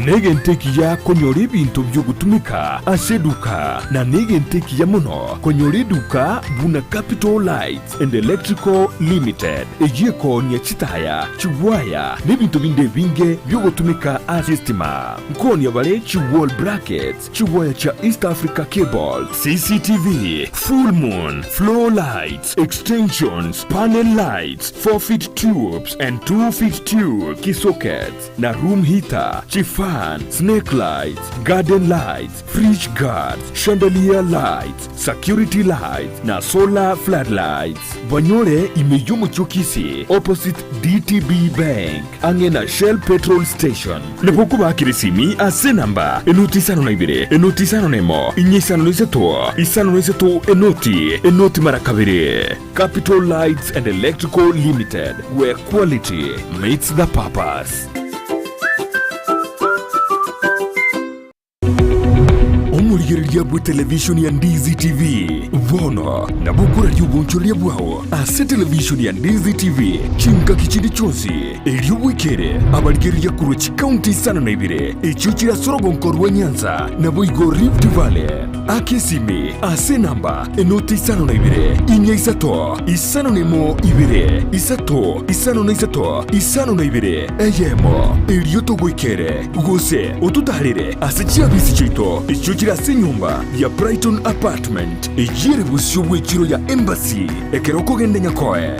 Negento ekiya konyora ebinto bi'ogotumeka ase eduka, na negento ekiya mono konyora eduka buna Capital Lights and Electrical Limited, eyio ekoonia chitaya, chigwaya, na ebinto binde ebinge bi'ogotumeka ase estima. Nkoonia bare chi wall brackets, Chigwaya chia East Africa Cable, CCTV, Full Moon, Floor Lights, Extensions, Panel Lights, 4 feet tubes and 2 feet tube, Kisockets, na Room Heater, Chifan, Snake Lights, Garden Lights, Fridge Guards, Chandelier Lights, Security Lights, na Solar Floodlights. Banyore ime y'omochie o Kisii, opposite DTB Bank. Ang'e na Shell Petrol Station. Nabo okobakera esimi ase enamba enoti isano na ibere, enoti isano na emo, inye isano na isato, isano na isato, enoti, enoti mara kabere. Capital Lights and Electrical Limited, where quality meets the purpose. Omorigereria bw'etelevishoni ya Ndizi TV bono nabo okoraria obonchoreria bwao ase televishoni ya Ndizi TV chingaki chinde chionsi, erio bwekere abarigereria korwa chikaunti isano na ibere echio chire ase orogonko rwa Nyanza naboigo Rift Valley. Aka esimi ase enamba enoti isano na ibere, inya isato, isano na emo ibere, isato, isano na isato, isano na ibere, eyemo, erio togoikere, gose ototaarere ase chiabisi chiaito echio chire ase enyomba ya Brighton Apartment, eyio ere bosio bw'echiro ya Embassy, ekero okogenda Nyakoe.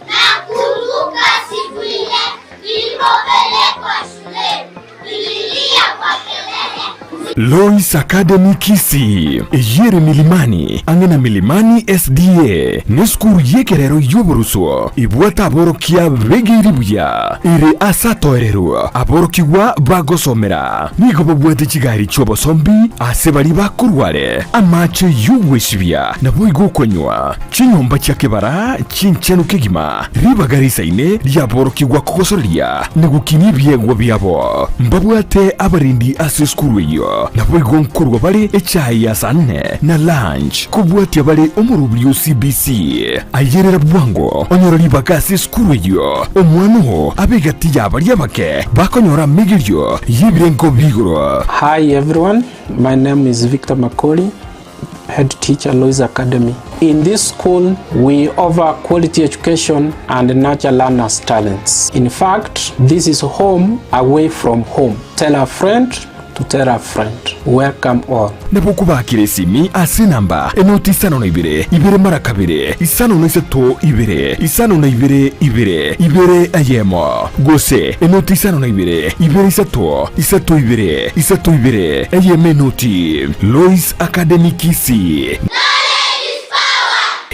Nakumbuka siku ile nilipopelekwa shuleni, nililia kwa kelele. Lois Academy Kisii, eyio ere Milimani, ang'e na Milimani SDA, nesukuru y'ekerero y'oborusuo ebwate aborokia begeiri buya, ere ase atoererwe aborokigwa bagosomera. Nigo babwate chigari chi'obosombi ase baria bakorwa are, amache y'ogwesibia, naboigo okonywa, chinyomba chia kebara chinchenu kegima, ribaga risaine riaborokigwa kogosoreria na gokinia ebiegwa biabo. Mbabwate abarendi ase esukuru eyio, naboigo nkorwa bare echae ya saa nne na lunch, kobwatia bare omorobiri o CBC. Ayerera bwango onyore ribaga ase esukuru eyio, omwana oo abe egati y'abaria abake bakonyora amegerio y'ebirengo bi'igoro. Hi everyone, my name is Victor Makori, head teacher Lois Academy. In this school, we offer quality education and nurture learners' talents. In fact, this is home away from home. Tell a friend to tell a friend. Welcome all. Nabo okobakera esimi ase enamba enoti isano na ibere, ibere mara kabere, isano na isato ibere, isano na ibere ibere, ibere eyemo, gose enoti isano na ibere, ibere isato, isato ibere, isato ibere, eyemo enoti. Lois Academy Kisii.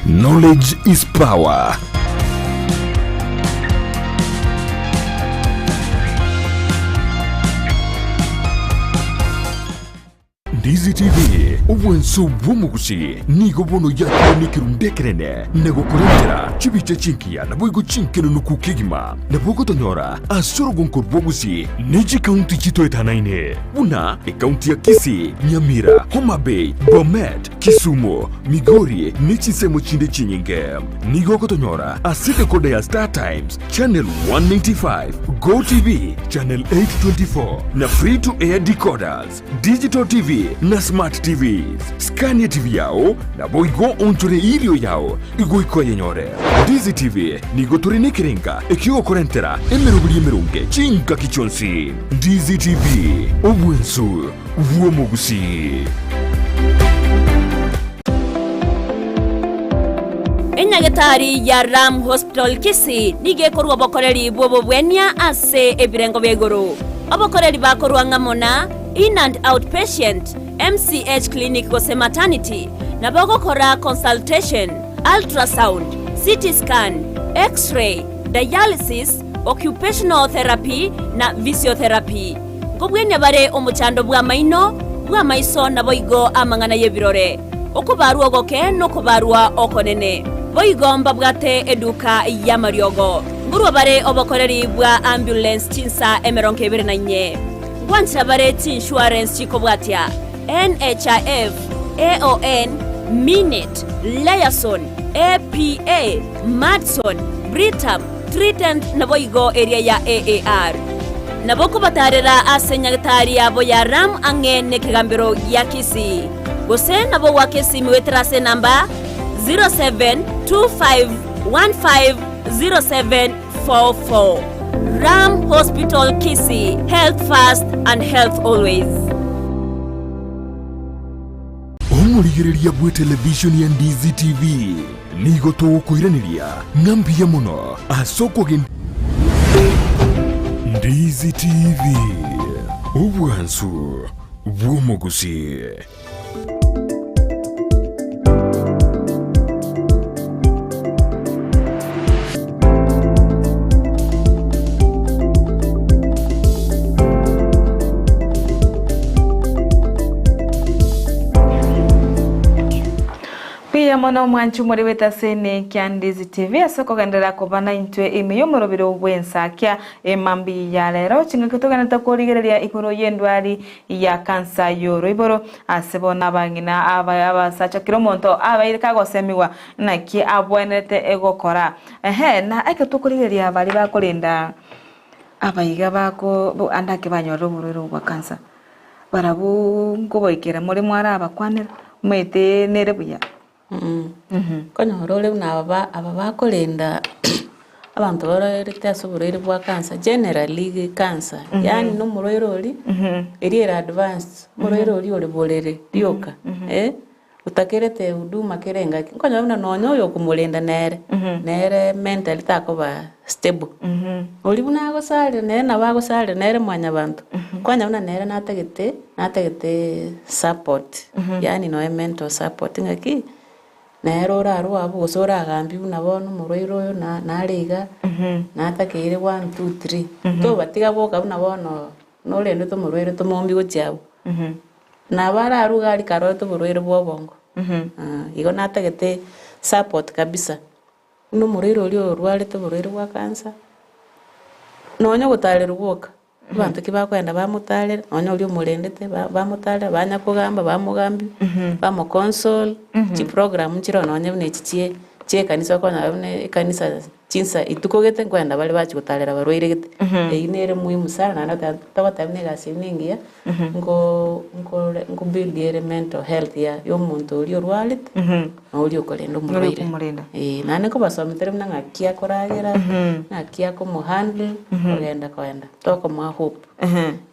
Knowledge is power. Ndizi TV, obwanso bw'omogusi nigo bono yakire nekerundu ekenene na gokorentera chibicha chinkiya naboigo chinkenenuku kegima. Nabo ogotonyora ase orogonko rw'obogusi ne chikaunti chitoetanaine buna ekaunti ya Kisii, Nyamira, Homa Bay, Bomet, Kisumu, Migori ne chinsemo chinde chinyinge. Nigo ogotonyora ase decoder ya Star Times channel 195, Go TV channel 824 na free to air decoders, Digital TV na Smart TVs. Scan TV yao naboigo onchore irio yao igoika oyenyore. Ndizi TV nigo tore nekerenga ekiogokorentera emeroberi emeronge chingaki chionsi. Ndizi TV, obwensu bw'omogusii. Enyagetari ya Ram Hospital Kisii nigo ekorwa obokoreri bw'obobwenia ase ebirengo bia igoro. Obokoreri bakorwa ng'amo na In and Out Patient, MCH Clinic gose Maternity, nabo ogokora consultation, ultrasound, CT scan, X-ray, dialysis, occupational therapy na physiotherapy. Nkobwenia bare omochando bw'amaino, bw'amaiso naboigo amang'ana y'ebirore, okobarwa ogoke nokobarwa okonene. Boigo mbabwate eduka y'amariogo. Nkorwa bare obokoreri bwa ambulance chinsa 24. Ngwanchera bare chiinsurance chikobwatia, NHIF, AON, Minet, Liaison, APA, Madison, Britam, Trident naboigo eria ya AAR. Nabo okobatarera ase nyagetari yabo ya Ram ang'e nekegambero gia Kisii. Gose nabo goaka esimi goetera ase enamba 0725150744. Ram Hospital Kisii, health first and health always. Omorigereria bw'etelevishoni ya Ndizi TV nigo togokoiraneria ng'a mbuya mono ase okogenda Ndizi TV, obwansu bw'omogusii. Mbuya mono omwanchi omoribete ase ene kia Ndizi TV ase okogenderera koba naintwe ime y'omorobiro bw'ensakia emambi ya rero chingaki togenderete korigereria igoro y'endwari ya kansa y'oroiboro ase bono abang'ina aba abasacha kera omonto abeire kagosemigwa naki abwenerete gokora. Ehe na ekero tokorigereria baria bakorenda abaiga bako ande ake banyorire oborwaire obwo bwa kansa. Barabwo nkobaikera more mwarabakwanera, omanyete nere buya. Nkonyora ore buna aba aba bakorenda abanto barwarete ase oborwaire bwa cancer, generally cancer, yaani na omorwaire oria, eria ere advanced, omorwaire oria ore borere rioka eh, otakerete huduma kera engaki, nkonyora buna nonye oyo okomorenda nere, nere mentally takoba stable. Oria buna agosarire nere nabo agosarire nere mwanyabanto, kwanya buna nere natagete natagete support, yaani noe mental support ng'aki, nere orarwe abwo gose oragambie buna bono omorwaire oyo na nare iga, natakeire one two three, tobatiga boka buna bono norendete omorwaire tomombie gochia abwo. Nabo ararwe iga aria karorete oborwaire bwa obongo, igo natagete support kabisa. Buna omorwaire oria orwarete oborwaire bwa cancer, nonya ogotarerwa gwoka, abanto ki bakoenda bamotarera, nonya oria omorendete ba- bamotarera, banya kogamba bamogambia, bamoconsole, chiprogram nchiroo nonya buna echi chie chia ekanisa okonyora buna ekanisa chinsa rituko gete nkoenda bare bachia gotarera abarwaire gete, eywo nere muhimu sana naende oteba togoteba buna egasi eywo nengiya, nko nkore nkobuild ere mental health ya ya omonto oria orwarete, na oria okorenda Oria omorwaire. okomorenda. Eeh, naende nkobasometere buna ng'aki akoragera, ng'aki akomohandle, kogenda kogenda, tokomoa hope,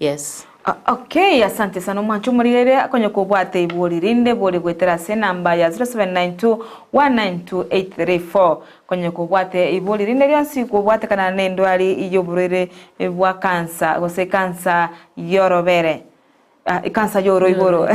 yes. Okay, asante sana omwancho omorigereria akonye kobwate ibori rinde bori goetera ase enamba ya 0792 192 834 Konya kobwate ibori rinde rionsi kobwatekana nendwari y'oborwaire bwa kansa gose kansa y'orobere kansa y'oroiboro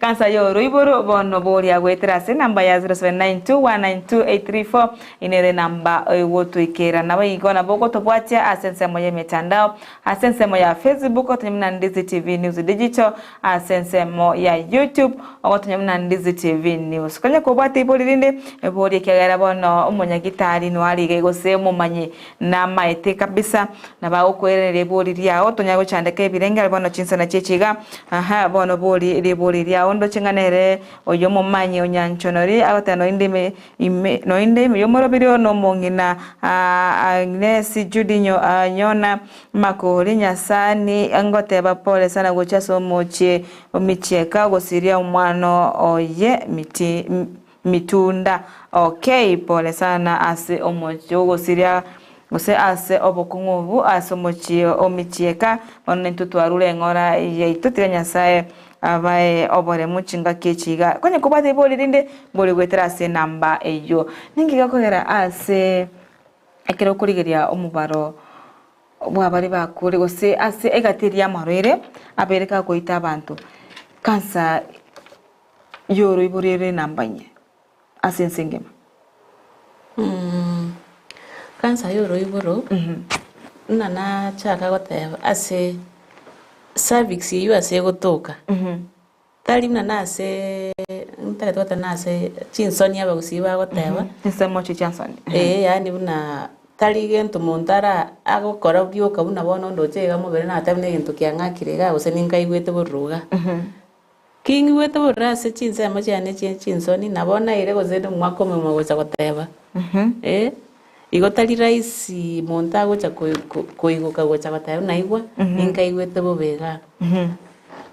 kansa y'oroiboro bono boria goetera ase enamba ya 0792192834 nere enamba egotoikera. Naboigo nabo ogotobwatia ase ensemo y'emetandao ase ensemo ya Facebook otonye buna Ndizi TV News Digital Ase ensemo ya YouTube ogotonya buna Ndizi TV News. Konya kobwate ibori rinde ebori ekiagera bono omonyagitari noare iga gose omomanyi namaete kabisa nabo agokoiraneria ebori riao tonya gochandeka ebirenge bono chinsana chiachi iga aha bono bori ribori riao ndoche ng'a nere oyo omomanyi onyanchonori agoteba noinde ime ime noinde ime yomorobiri na omong'ina Agnes Judy Nyona Makori Nyasani ngoteba pole sana gochia ase omochie omichieka gosiria omwana oye miti mitunda okay pole sana ase omochie ogosiria gose ase obokong'u obu ase omochie omichieka bono intwe twarure eng'ora yaito tiga Nyasae abae oboremu chingaki echi iga konya kobwate ribori rinde mbori goetera ase enamba eyio ninki gekogera ase ekero okorigeria omobaro. Bw'abaria bakure, gose ase egati eria y'amarwaire abeire kagoita abanto, kansa y'oroiboro ere enamba inye ase ense engima. Kansa y'oroiboro, buna nachaka goteba ase cervix eywo ase egotoka, tari buna nase ntagete goteba nase chinsoni abagusii bagoteba, Chinsemo echi chia nsoni. Ee, yaani buna tari gento monto ara agokora rioka buna bono ndoche iga mobere nateba buna egento kiang'akire igaa gose ninkaigwete bororo igaa. Ki ng'igwete bororo ase chinsemo chiane chie chinsoni nabo naire gose omwaka omogima gocha goteba, eh, igo tari rahisi monto agocha koi ko koigoka gocha goteba buna aigwa, ninkaigwete bobe igaa.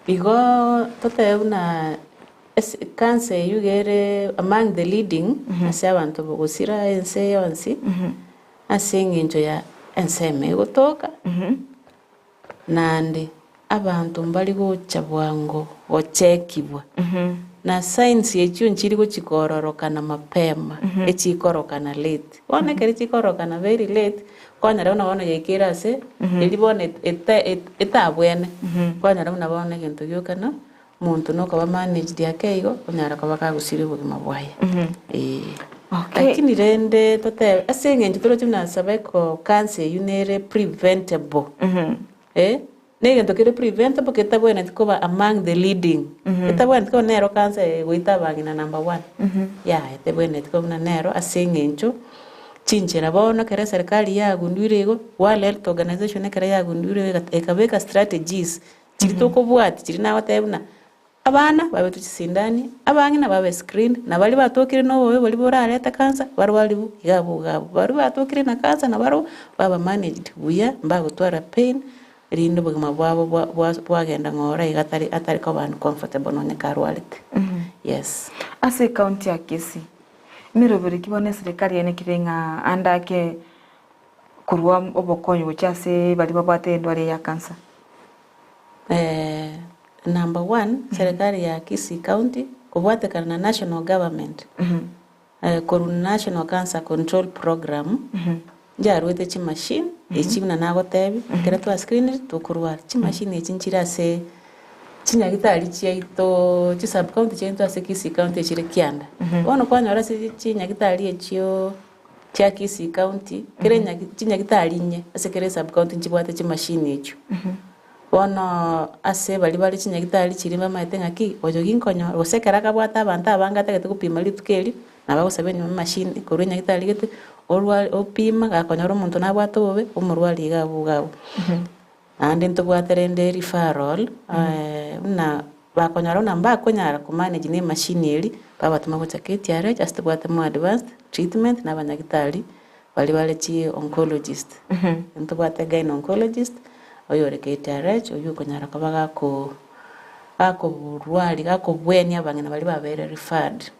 Igoo totebe buna ase cancer eywo iga ere among the leading ase abanto gosira ense yonsi, ase eng'encho ya ensemo egotoka, naende abanto mbari gocha bwango gochekigwa, na signs echio nchiri gochi kororokana mapema, echikorokana late. Bono ekero chikororokana very late, kwanyora buna bono yaikire ase eria bono ete etabwene, kwanyora buna bono egento gioka no omonto nokoba managed ake igo, onyara koba kagosiria obogima bwaye, eh. Okay. Lakini rende totebe ase eng'encho toroche buna cervical cancer eywo nere preventable, eh, na egento kere preventable ketabwenereti koba among the leading, etabwenereti koba nero cancer egoita abang'ina number one, yaya tebwenereti koba buna nero ase eng'encho chinchera bono ekero eserikari yagunduire igo, World Health Organization ekero yagunduire igo ekabeka strategies chiria tokobwatia chiria nagotebia buna abana babetwe chisindani, abang'ina babe screened, na baria batokire na obobe boria borarete cancer barwariwu iga abwo iga abwo. Baria batokire na cancer nabarobwo baba managed buya mbagotwara pain rinde obogima bwabo bwa bwa bwagenda ng'ora iga atari atari koba uncomfortable nonye karwarete, yes. Ase ecounty ya Kisii, emeroberi ki bono eserekari yaenekire ng'a ande ake korwa obokonyi gochia ase baria babwate endwari eye ya cancer? Number one, serikali ya Kisii County kobwatekana na national government korwa National Cancer Control Program nchiaruete chimachine echi buna nagotebia ekero twa screenire tokorwara. Chimachine echi nchire ase chinyagitari chiaito chisub county chiaito ase Kisii County echire kianda. Bono kwanyora ase chinyagitari echio chia Kisii County, kera enyagi chinyagitari inye ase kera esub county nchibwate chimachine echio. Bono ase baria bare chinyagitari chiria bamaete ng'aki, oyo ginkonyora, gose ekero akabwate abanto abange atagete gopima rituko erio, nabo agosaba enyuma emachine korwa enyagitari gete, orware opima gakonyora omonto nabwate obobe, omorwarie iga abwo iga abwo. Naende ntobwate rende referral, buna bakonyora buna mbakonyara komanage na emachine eria, babatoma gocha KTRH ase tobwate more advanced treatment na abanyagitari baria bare chi oncologist. Ntobwate gyne oncologist, oyore KTRH, oywo okonyara koba gako gakoborwari gakobwenia abang'ina baria babeire referred.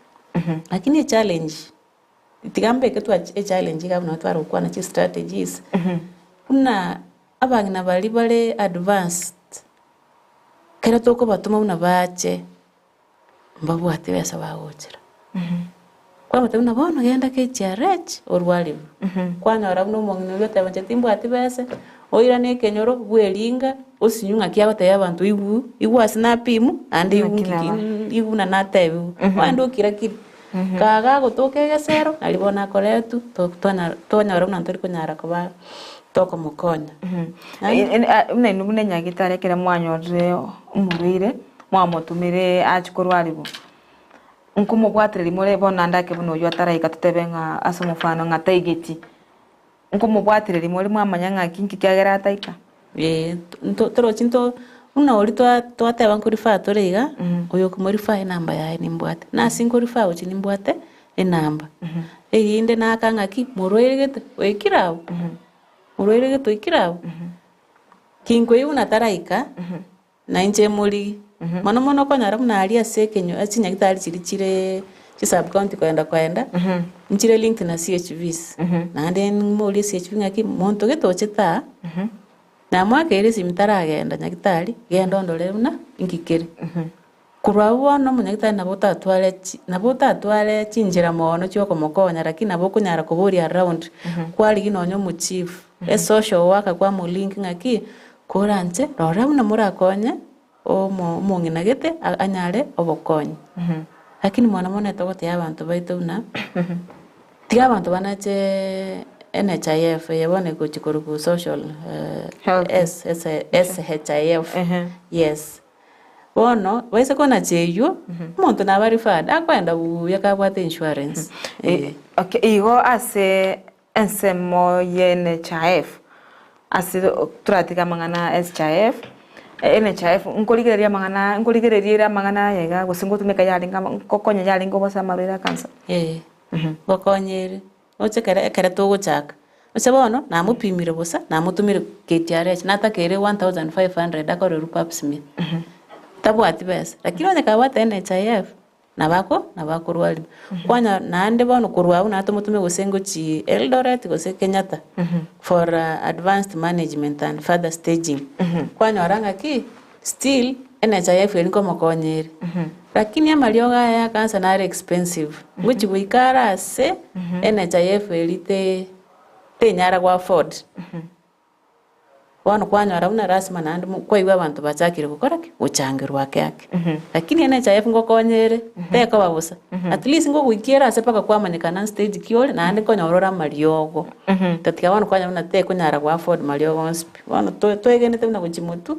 Lakini echallenge. Tiga mbeke twa echallenge iga buna tware gokwana chistrategies, buna abang'ina baria bare advanced, ekero tokobatoma buna bache, mbabwate besa bagochera. Kwabatebia buna bono genda KTRH orwarigwe, kwanyora buna omong'ina oyio oteba inche timbwati besa, oirane ekenyoro bweringa, osinywe ng'aki agotebia abanto igwu igwa ase napimwa, naende igwu Naki ng'iki naba. igwu buna natebiwa, naende okirakiri. Kaga agotoka egesero, nario bono akoretwa, twanyora buna ntori konyara koba tokomokonya. Buna inwe buna enyagitari ekero mwanyorire omorwaire, mwamotomire achie korwariwa, nkomobwatereria more bono naende ake buna oywo ataraika totebe ng'a ase omofano ng'a taigeti. Nkomobwatereria more mwamanya ng'aki nki kiagera ataika? Ee, nto torochi nto buna oria twa twateba nko refer tore iga, oyo okomo refer enamba yaye nimbwate, na ase nko refer gochia nimbwate enamba, erinde naka ng'aki morwaire gete oikire abwo, morwaire gete oikire abwo, kinkoigwa buna taraika. Na inche morigi. Mono mono okonyora buna aria ase ekenyo ase chinyagitari chiria chire chisub county koenda koenda, nchire linked na CHVs. Naende morie CHV ng'aki monto gete ochete aa, namoakeire esimi taragenda nyagitari, genda ondorere buna inki kere. Korwa abwo bono omonyagitari nabo otatware chi nabo otatware chinchera mono chia okomokonya lakini nabo okonyara koboria around, kwarigia nonye omochief, esocial worker kwamolink ng'aki, koranche rora buna morakonye omo omong'ina gete anyare obokonyi. Lakini mono mono etogotebia abanto baito buna, tiga abanto banache NHIF eye bono egochia korokwa social S S SHIF yes. Bono baise konacha eywo, omonto naba referred, akoenda buya kabwate insurance eh. Okay, igo ase ensemo ye NHIF, ase toratiga amang'ana a SHIF, NHIF nkorigereria amang'ana nkorigereria ere amang'ana aya iga gose ngotumeka yarenge ama nkokonya yarenge obose amarwaire a cancer? Eh, ngokonya ere, roche ekere ekere togochaka, gose bono namopimire bosa, namotomire KTRH, natakeire 1500 akorerwe pap smear, tabwati besa, lakini onye kabwate NHIF, Nabo ako nabo akorwariwa. Kwanya naende bono korwa abwo naende tomotome gose ngochii Eldoret gose Kenyatta for advanced management and further staging. Kwanyora ng'aki still NHIF eria nkomokonya ere. Lakini amariogo aya ya cancer nare expensive, ngochi goika are ase NHIF eria te tenyara go afford. Bono kwanyora buna lasima naende mo kwaigwa abanto bachakire gokora ki? Gochangerwa ake ake. Lakini NHIF ngokonya ere, tekoba bosa. At least ngogoikia ere ase mpaka kwamanyekana stage ki ore, naende nkonyora ore amariogo. Tatiga bono kwanyora buna tekonyara go afford mariogo onsi pi. Bono toe toegenete buna gochia motwe,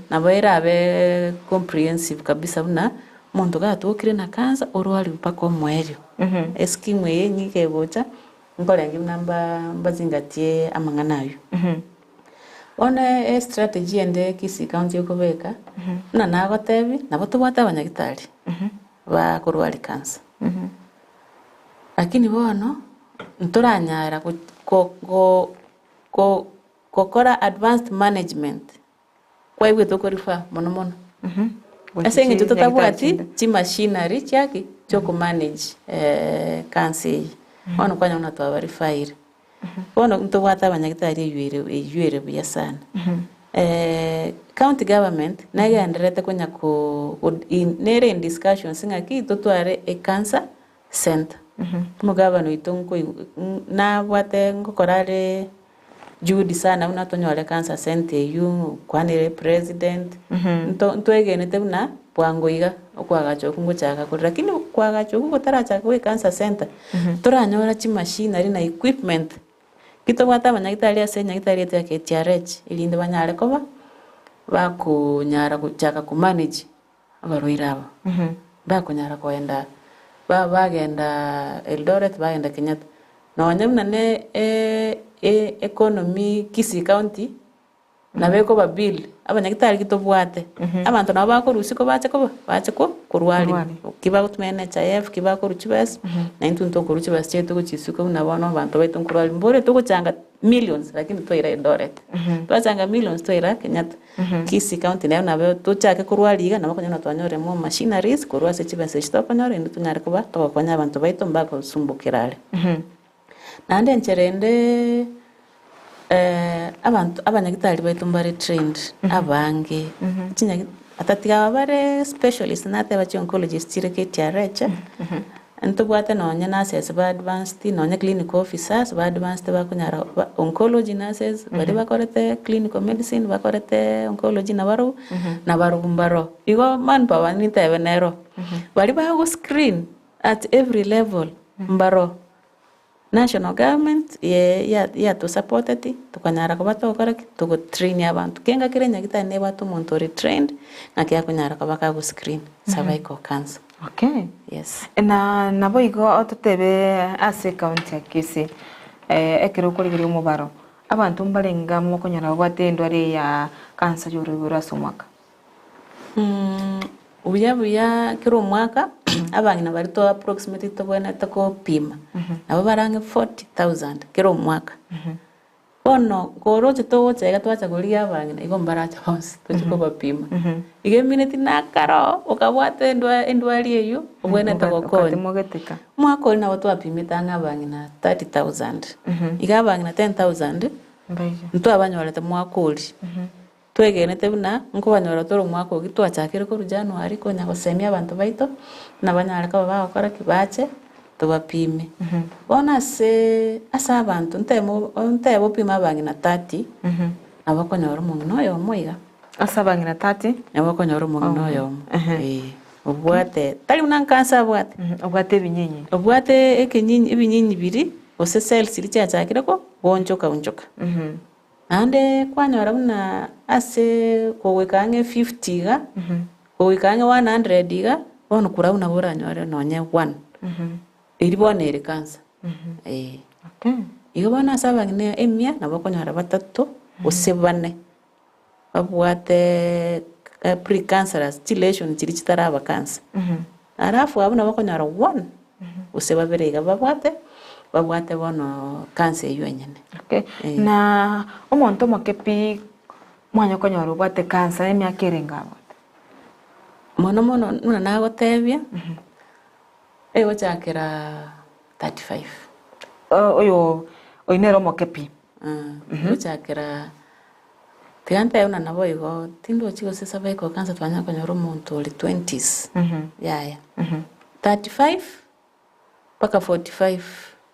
nabo erabe comprehensive kabisa buna, omonto gatokire na cancer, orwariwe mpaka omoerio. Escheme eye enyinga egocha. Nkorenge buna mbazingatie amang'ana ayio. Bono estrategy ende Kisii County ekobeka, buna nagotebia, nabo tobwate abanyagitari bakorwaria cancer. Lakini bono, ntoranyara gokora advanced management Kwaigwete okorefer mono mono ase eng'encho totabwati chimachinery chiaki chiokomanage cancer eye. Bono kwanyora buna twabareferire. Bono ntobwate abanyagitari eywo ere eywo ere buya sana. County government negendererete konya ko nere in discussions ng'aki totware ecancer center. Omogabana oito nkoigwa nabwate ngokora are juhudi sana buna tonyore cancer center eywo, okwanere president, nto ntwegenete buna bwango iga okoagacha okwo ngochaka kore. Lakini koagacha okwo gotarachaka gwa ecancer center, toranyora chimachinery na equipment, ki tobwate abanyagitari ase enyagitari yaito ya KTRH erinde banyare koba bakonyara gochaka komanage abarwaire aba, mbakonyara koenda ba bagenda Eldoret bagenda Kenyatta. Nonye buna ne economy Kisii county, nabo ekoba bill, abanyagitari ki tobwate, abanto nabo bakorusia ko bache koba bache ko korwariwa. Ki bagotumia NHIF, ki bakorwa chibesa, na intwe ntokorwa chibesa chiaito gochia isiko buna bono abanto baito nkorwariwa. Mbore togochanga millions lakini twaira Eldoret, twachanga millions twaira Kenyatta. Kisii County nero nabo tochake korwa aria iga nabo okonyora twanyorire more machineries korwa ase chibesa echi tokonyora erinde tonyare koba togokonya abanto baito mbagosumbokera are. Naende enchera ende abanto abanyagitari baito mbare trained abange, chinyagi atatiga aba bare specialist nateba chi oncologist chire KTRH, Ntobwate nonye nurses ba advanced, nonye clinical officers ba advanced bakonyara ba oncology nurses, baria bakorete clinical medicine, bakorete oncology nabarobwo, nabarobwo mbaro. Igo manpower nintebe nero, baria bago screen at every level mbaro. National government ye ya yatosapoteti, tokanyara koba togokora ki? Togo train abanto. Kenga kere nyagetari nebwate omonto ore trained, ng'aki akonyara koba kago screen cervical cancer. Okay. Yes. Na naboigo totebe ase ekaunti ya Kisii, ekero okorigereria omobaro, abanto mbarenge mokonyora babwate endwari eye ya cancer ya oroiboro ase omwaka? Buya buya kera omwaka, abang'ina baria to approximately tobwenerete kopima, nabo bare ang'e 40,000 kera omwaka. Bono koroche togocha iga twacha korigia abang'ina, igo mbarache bonsi toche kobapima. Igo emineti nakaro okabwata endwa endwari eywo, obwenerete gokonya. Okatimogete. Omwaka oria nabo twapimete ang'e abang'ina 30,000, iga abang'ina 10,000, Mbaija. ntwabanyorete mwaka oria. Twegenete buna nkobanyora tore omwaka ogi twachakire korwa January konya gosemia abanto baito, buna banyare koba bagokora ki? Bache tobapime. Bono ase ase abanto nteme ntebe opime abang'ina 30, nabo okonyora omong'ina oyomo iga. Ase abang'ina 30? Nabo okonyora omong'ina oyomo, eh. Obwate, tari buna nkansa abwate. Obwate ebinyinyi. Obwate ekenyinyi ebinyinyi biria, gose cells chiria chiachakire ko goonchoka onchoka. Naende kwanyora buna ase kogoika ang'e 50 iga, kogoika ang'e 100 iga, bono korwa nabo oranyore nonye one. Eria bono ere cancer, eh. Igo bono ase abang'ina emia nabo okonyora batato gose bane. Babwate precancerous chilesion chiria chitaraba cancer. Alafu abwo nabo okonyora one gose babere iga babwate, babwate bono cancer eywo enyene. Okay. Na omonto omoke pi mwanya konyora obwate cancer emiaka erenge abwate? Mono mono buna nagotebia, egochakera 35. Oyo oyo nere omoke pi? Gochakera tiga ntebe buna naboigo tindochi gose cervical cancer twanyara konyora omonto ore twenties yaya, 35 mpaka 45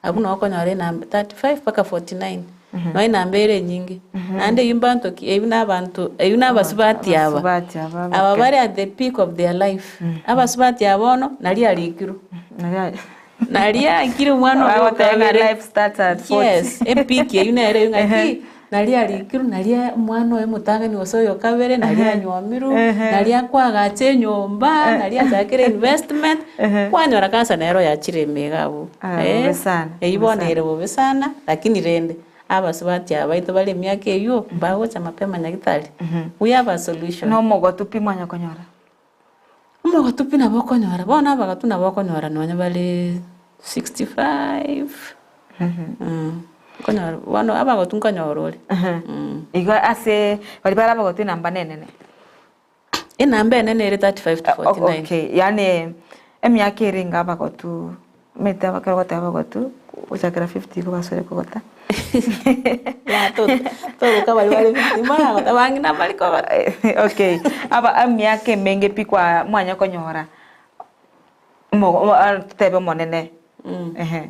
abwo nabo okonyora enamba 35 mpaka 49 nonya enamba ere enyinge. Naende eywo mbanto ki eywo na abanto eywo na abasubati aba, Abasubati aba aba abake. bare at the peak of their life, abasubati aba bono nari arikirwe. Naria akire omwana oyo Bagoteba ng'a okabere. life starts at 40. Yes, epiki eywo nere eywo ng'aki, naria arikirwe, naria omwana oye omotang'ani gose oyo okabere, naria anywomirwe, naria akoagacha enyomba, naria achakire investment, kwanyora kansa nere oyachire ime iga abwo. Ah, bobe sana, Eywo bobe bono sana. ere bobe sana, lakini rende, abasubati aba baito bare emiaka eywo, mbagocha mapema nyagitari, we have a solution. Na omogotu pi mwanya konyora. Omogotu pi nabo okonyora, bono abagotu nabo okonyora nonye bare 65, okonyora bono abagotu nkonyora ore. Igo ase baria bare abagotu enamba nenene. Enamba enene ere 35 to 49. Okay, yaani emiaka ere inga abagotu omanyete ekero ogoteba abagotu gochakera 50 igo basoire kogota. Yaya togoka baria bare 50 mbaragota bang'ina mbari kogota. Okay, aba emiaka emenge pi kwa mwanya konyora omo totebe omonene ehe.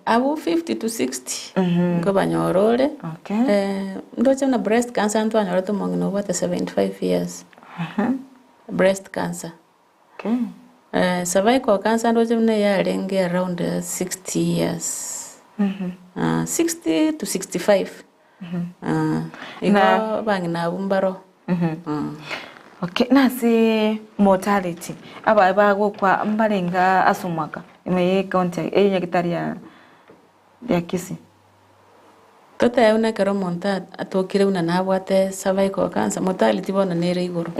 Abwo 50 to 60 nkobanyora ore, Okay. ndoche buna breast cancer ntwanyorete omong'ina obwate 75 years, breast cancer. Okay. Cervical cancer ndoche buna eyarenge around 60 years, 60 to 65, igo Na- abang'ina abwo mbaro. Okay, nase mortality, abaye bagokwa mbarenge ase omwaka ime ye ecounty eye nyagetari ya ya Kisii. Totebe buna ekero omonto atokire buna nabwate cervical cancer, mortality bono nere igoro.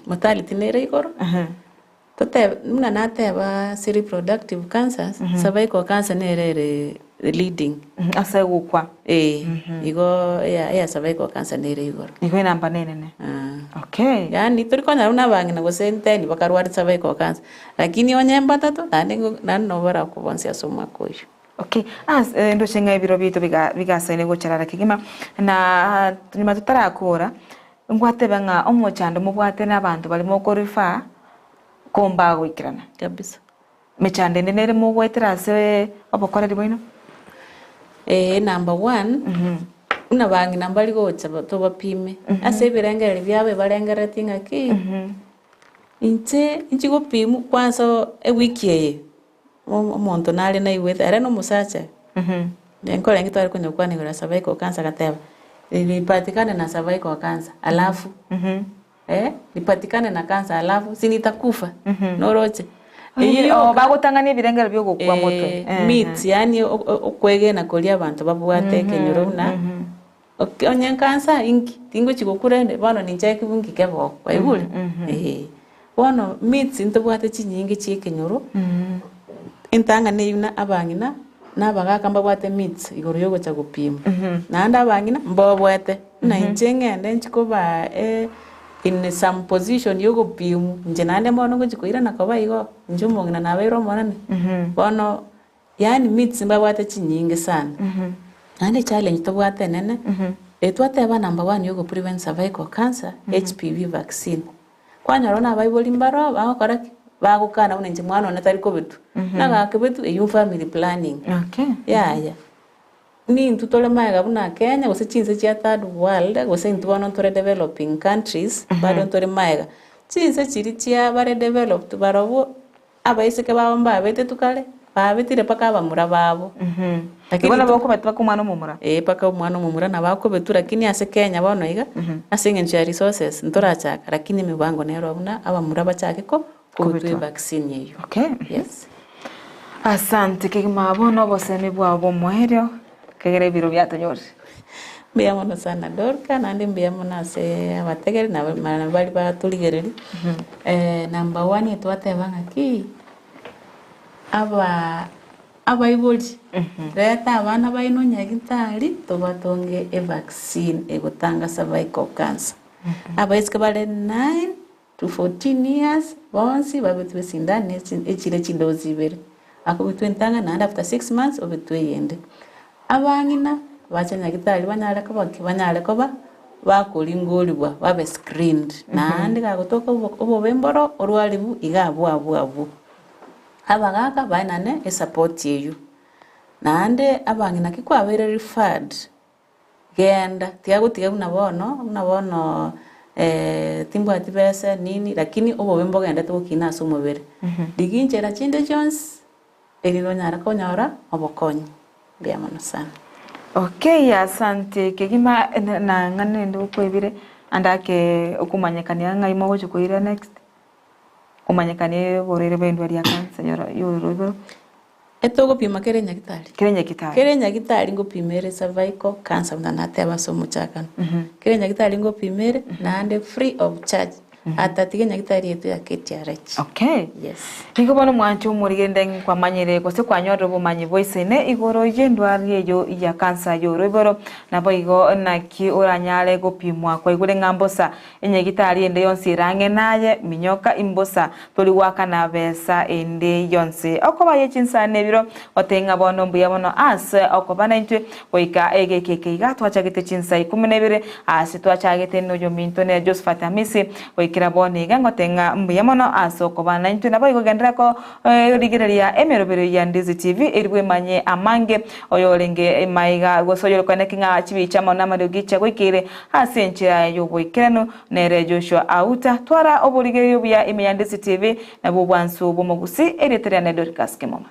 Mortality nere igoro, totebe buna nateba ase reproductive cancers, cervical cancer nere ere leading. Ase gokwa. Eh, igo eya eya cervical cancer nere igoro. Igo enamba nenene. Okay. Yaani tori konyora buna abang'ina gose nteni bakarwara cervical cancer, lakini onye mbatato naende naende nabo barakwe bonsi ase omwaka oyio. Okay, ase ndoche ng'a ebiro biaito biga bigasaine gocharara kegima, na nyuma totarakora, ngwateba ng'a omochando mobwate na abanto baria mokorefer ko mbagoikerana. Kabisa. Mechando ende nere mogoetera ase obokoreri bwaino? Eeh number one, buna bang'ina mbari gocha tobapime, ase ebirengererio biabo ebarengereretie ng'aki, inche inchi gopimwa kwanza ewiki eye. Omonto nare naigwete, ere nomosacha, nkorenge tware konya gokwana igoro ya cervical cancer agateba, nipatikane na cervical cancer alafu nipatikane na cancer alafu si nitakufa noroche? Eyio Oh, yoka bagotang'ania ebirengererio bia ogokwa motwe. Myths yaani okwegena koria abanto babwate ekenyoro buna onye nkansa inki tingochi gokura ende bono ninche ekebwe nki keboko kwaigure? Eeh. Bono myths ntobwate chinyinge chia ekenyoro, entang'ani eyio buna abang'ina na abagaka mbabwate myths igoro ya ogocha gopima. Naende abang'ina mbobwete, buna inche ng'ende nchi koba in some position ya ogopimwa, inche naende bono ngochi koirana koba igo, inche omong'ina nabeire omonene, bono yaani myths mbabwate chinyinge sana. Naende echallenge tobwate enene, twateba number one ya ogoprevent cervical cancer, HPV vaccine. Kwanyora buna abaibori mbaro bagokora ki? Bagokana buna inche mwana one tari kobetwa. Buna gakebetwa eywo family planning. Okay. Yaya. Nintwe tore magega buna Kenya gose chinse chia third world gose intwe bono ntore developing countries bado ntore magega. Chinse chiria chia bare developed barobwo abaiseke babo mbabetetwe kare, babetire mpaka abamura babo. Lakini Igo nabo intwe- okobetwa mpaka omwana omomura. Ee mpaka omwana omomura nabo akobetwa lakini ase Kenya bono iga, ase eng'encho ya resources ntorachaka lakini emibango nero buna abamura bachake ko kobetwa evaccine eyio. Okay. Yes. Asante kegima bono obosemi bwao bw'omoerio kegera ebiro biatonyorire. Mbuya mono sana Dorca, naende mbuya mono ase abategeri na baria batorigereria. Number one twateba ng'aki, aba abaibori, reta abana baino nyagitari tobatonge evaccine egotanga cervical cancer. Abaiseke bare 9 to 14 years bonsi babetwe esindano echire chidosi ibere, akobetwa entang'ani naende after 6 months obetwe eyende. Abang'ina bache nyagitari banyare koba ki? Banyare koba bakoringorigwa babe screened naende gagotoka obobe mboro orwaribu iga abwo abwo abwo. Abagaka baenane esupport eywo, naende abang'ina ki kwabeire referred. Genda, tiga gotiga buna bono, buna bono timbwati besa nini, lakini obobe mbogendete gokina ase omobere. Rigia inchera chinde chionsi, erinde onyare konyora obokonyi. Mbuya mono sana. Okay, asante kegima na ng'ana rende okwebire ande ake okomanyekania ng'ai mogochia koira next, komanyekania oborwaire bwa endwari ya cancer yoro yoroiboro. Etogopima kere nyagitari. Kere nyagitari. Kere nyagitari ngopima ere cervical cancer buna nateba ase omochakano. Kere nyagitari ngopima ere naende free of charge. Atatiga nyagitari yaito ya KTRH. Okay. Yes. Nigo bono mwanche omorigende nkwamanyire gose kwanyorire obomanyi bwaisaine igoro y'endwari eyio ya cancer y'oroiboro, naboigo naki oranyare gopimwa kwaigure ng'a mbosa Enyagitari ende yonsi erang'e naye, minyoka imbosa, tori goakana besa ende yonsi. Okoba ye chinsana ebiro, gotebia ng'a bono mbuya mono ase okoba naintwe goika egeka eke iga twachagete chinsa ikomi na ibere, ase twachagete noyominto nere Josephat Hamisi, goikera bono iga ngotebia ng'a mbuya mono ase okoba naintwe. Naboigo genderera korigereria emerobero ya Ndizi TV eri bwemanye amange oyorenge maiga gose oyore koeneki ng'a chibicha amo namariogi chiagoikeire Ase enchera y'oboikeranu nere Joshua Auta, twara oborigereria obuya ime ya Ndisi TV, nabwo obwansu bw'omogusii, erieta riane Dorcas Kemuma.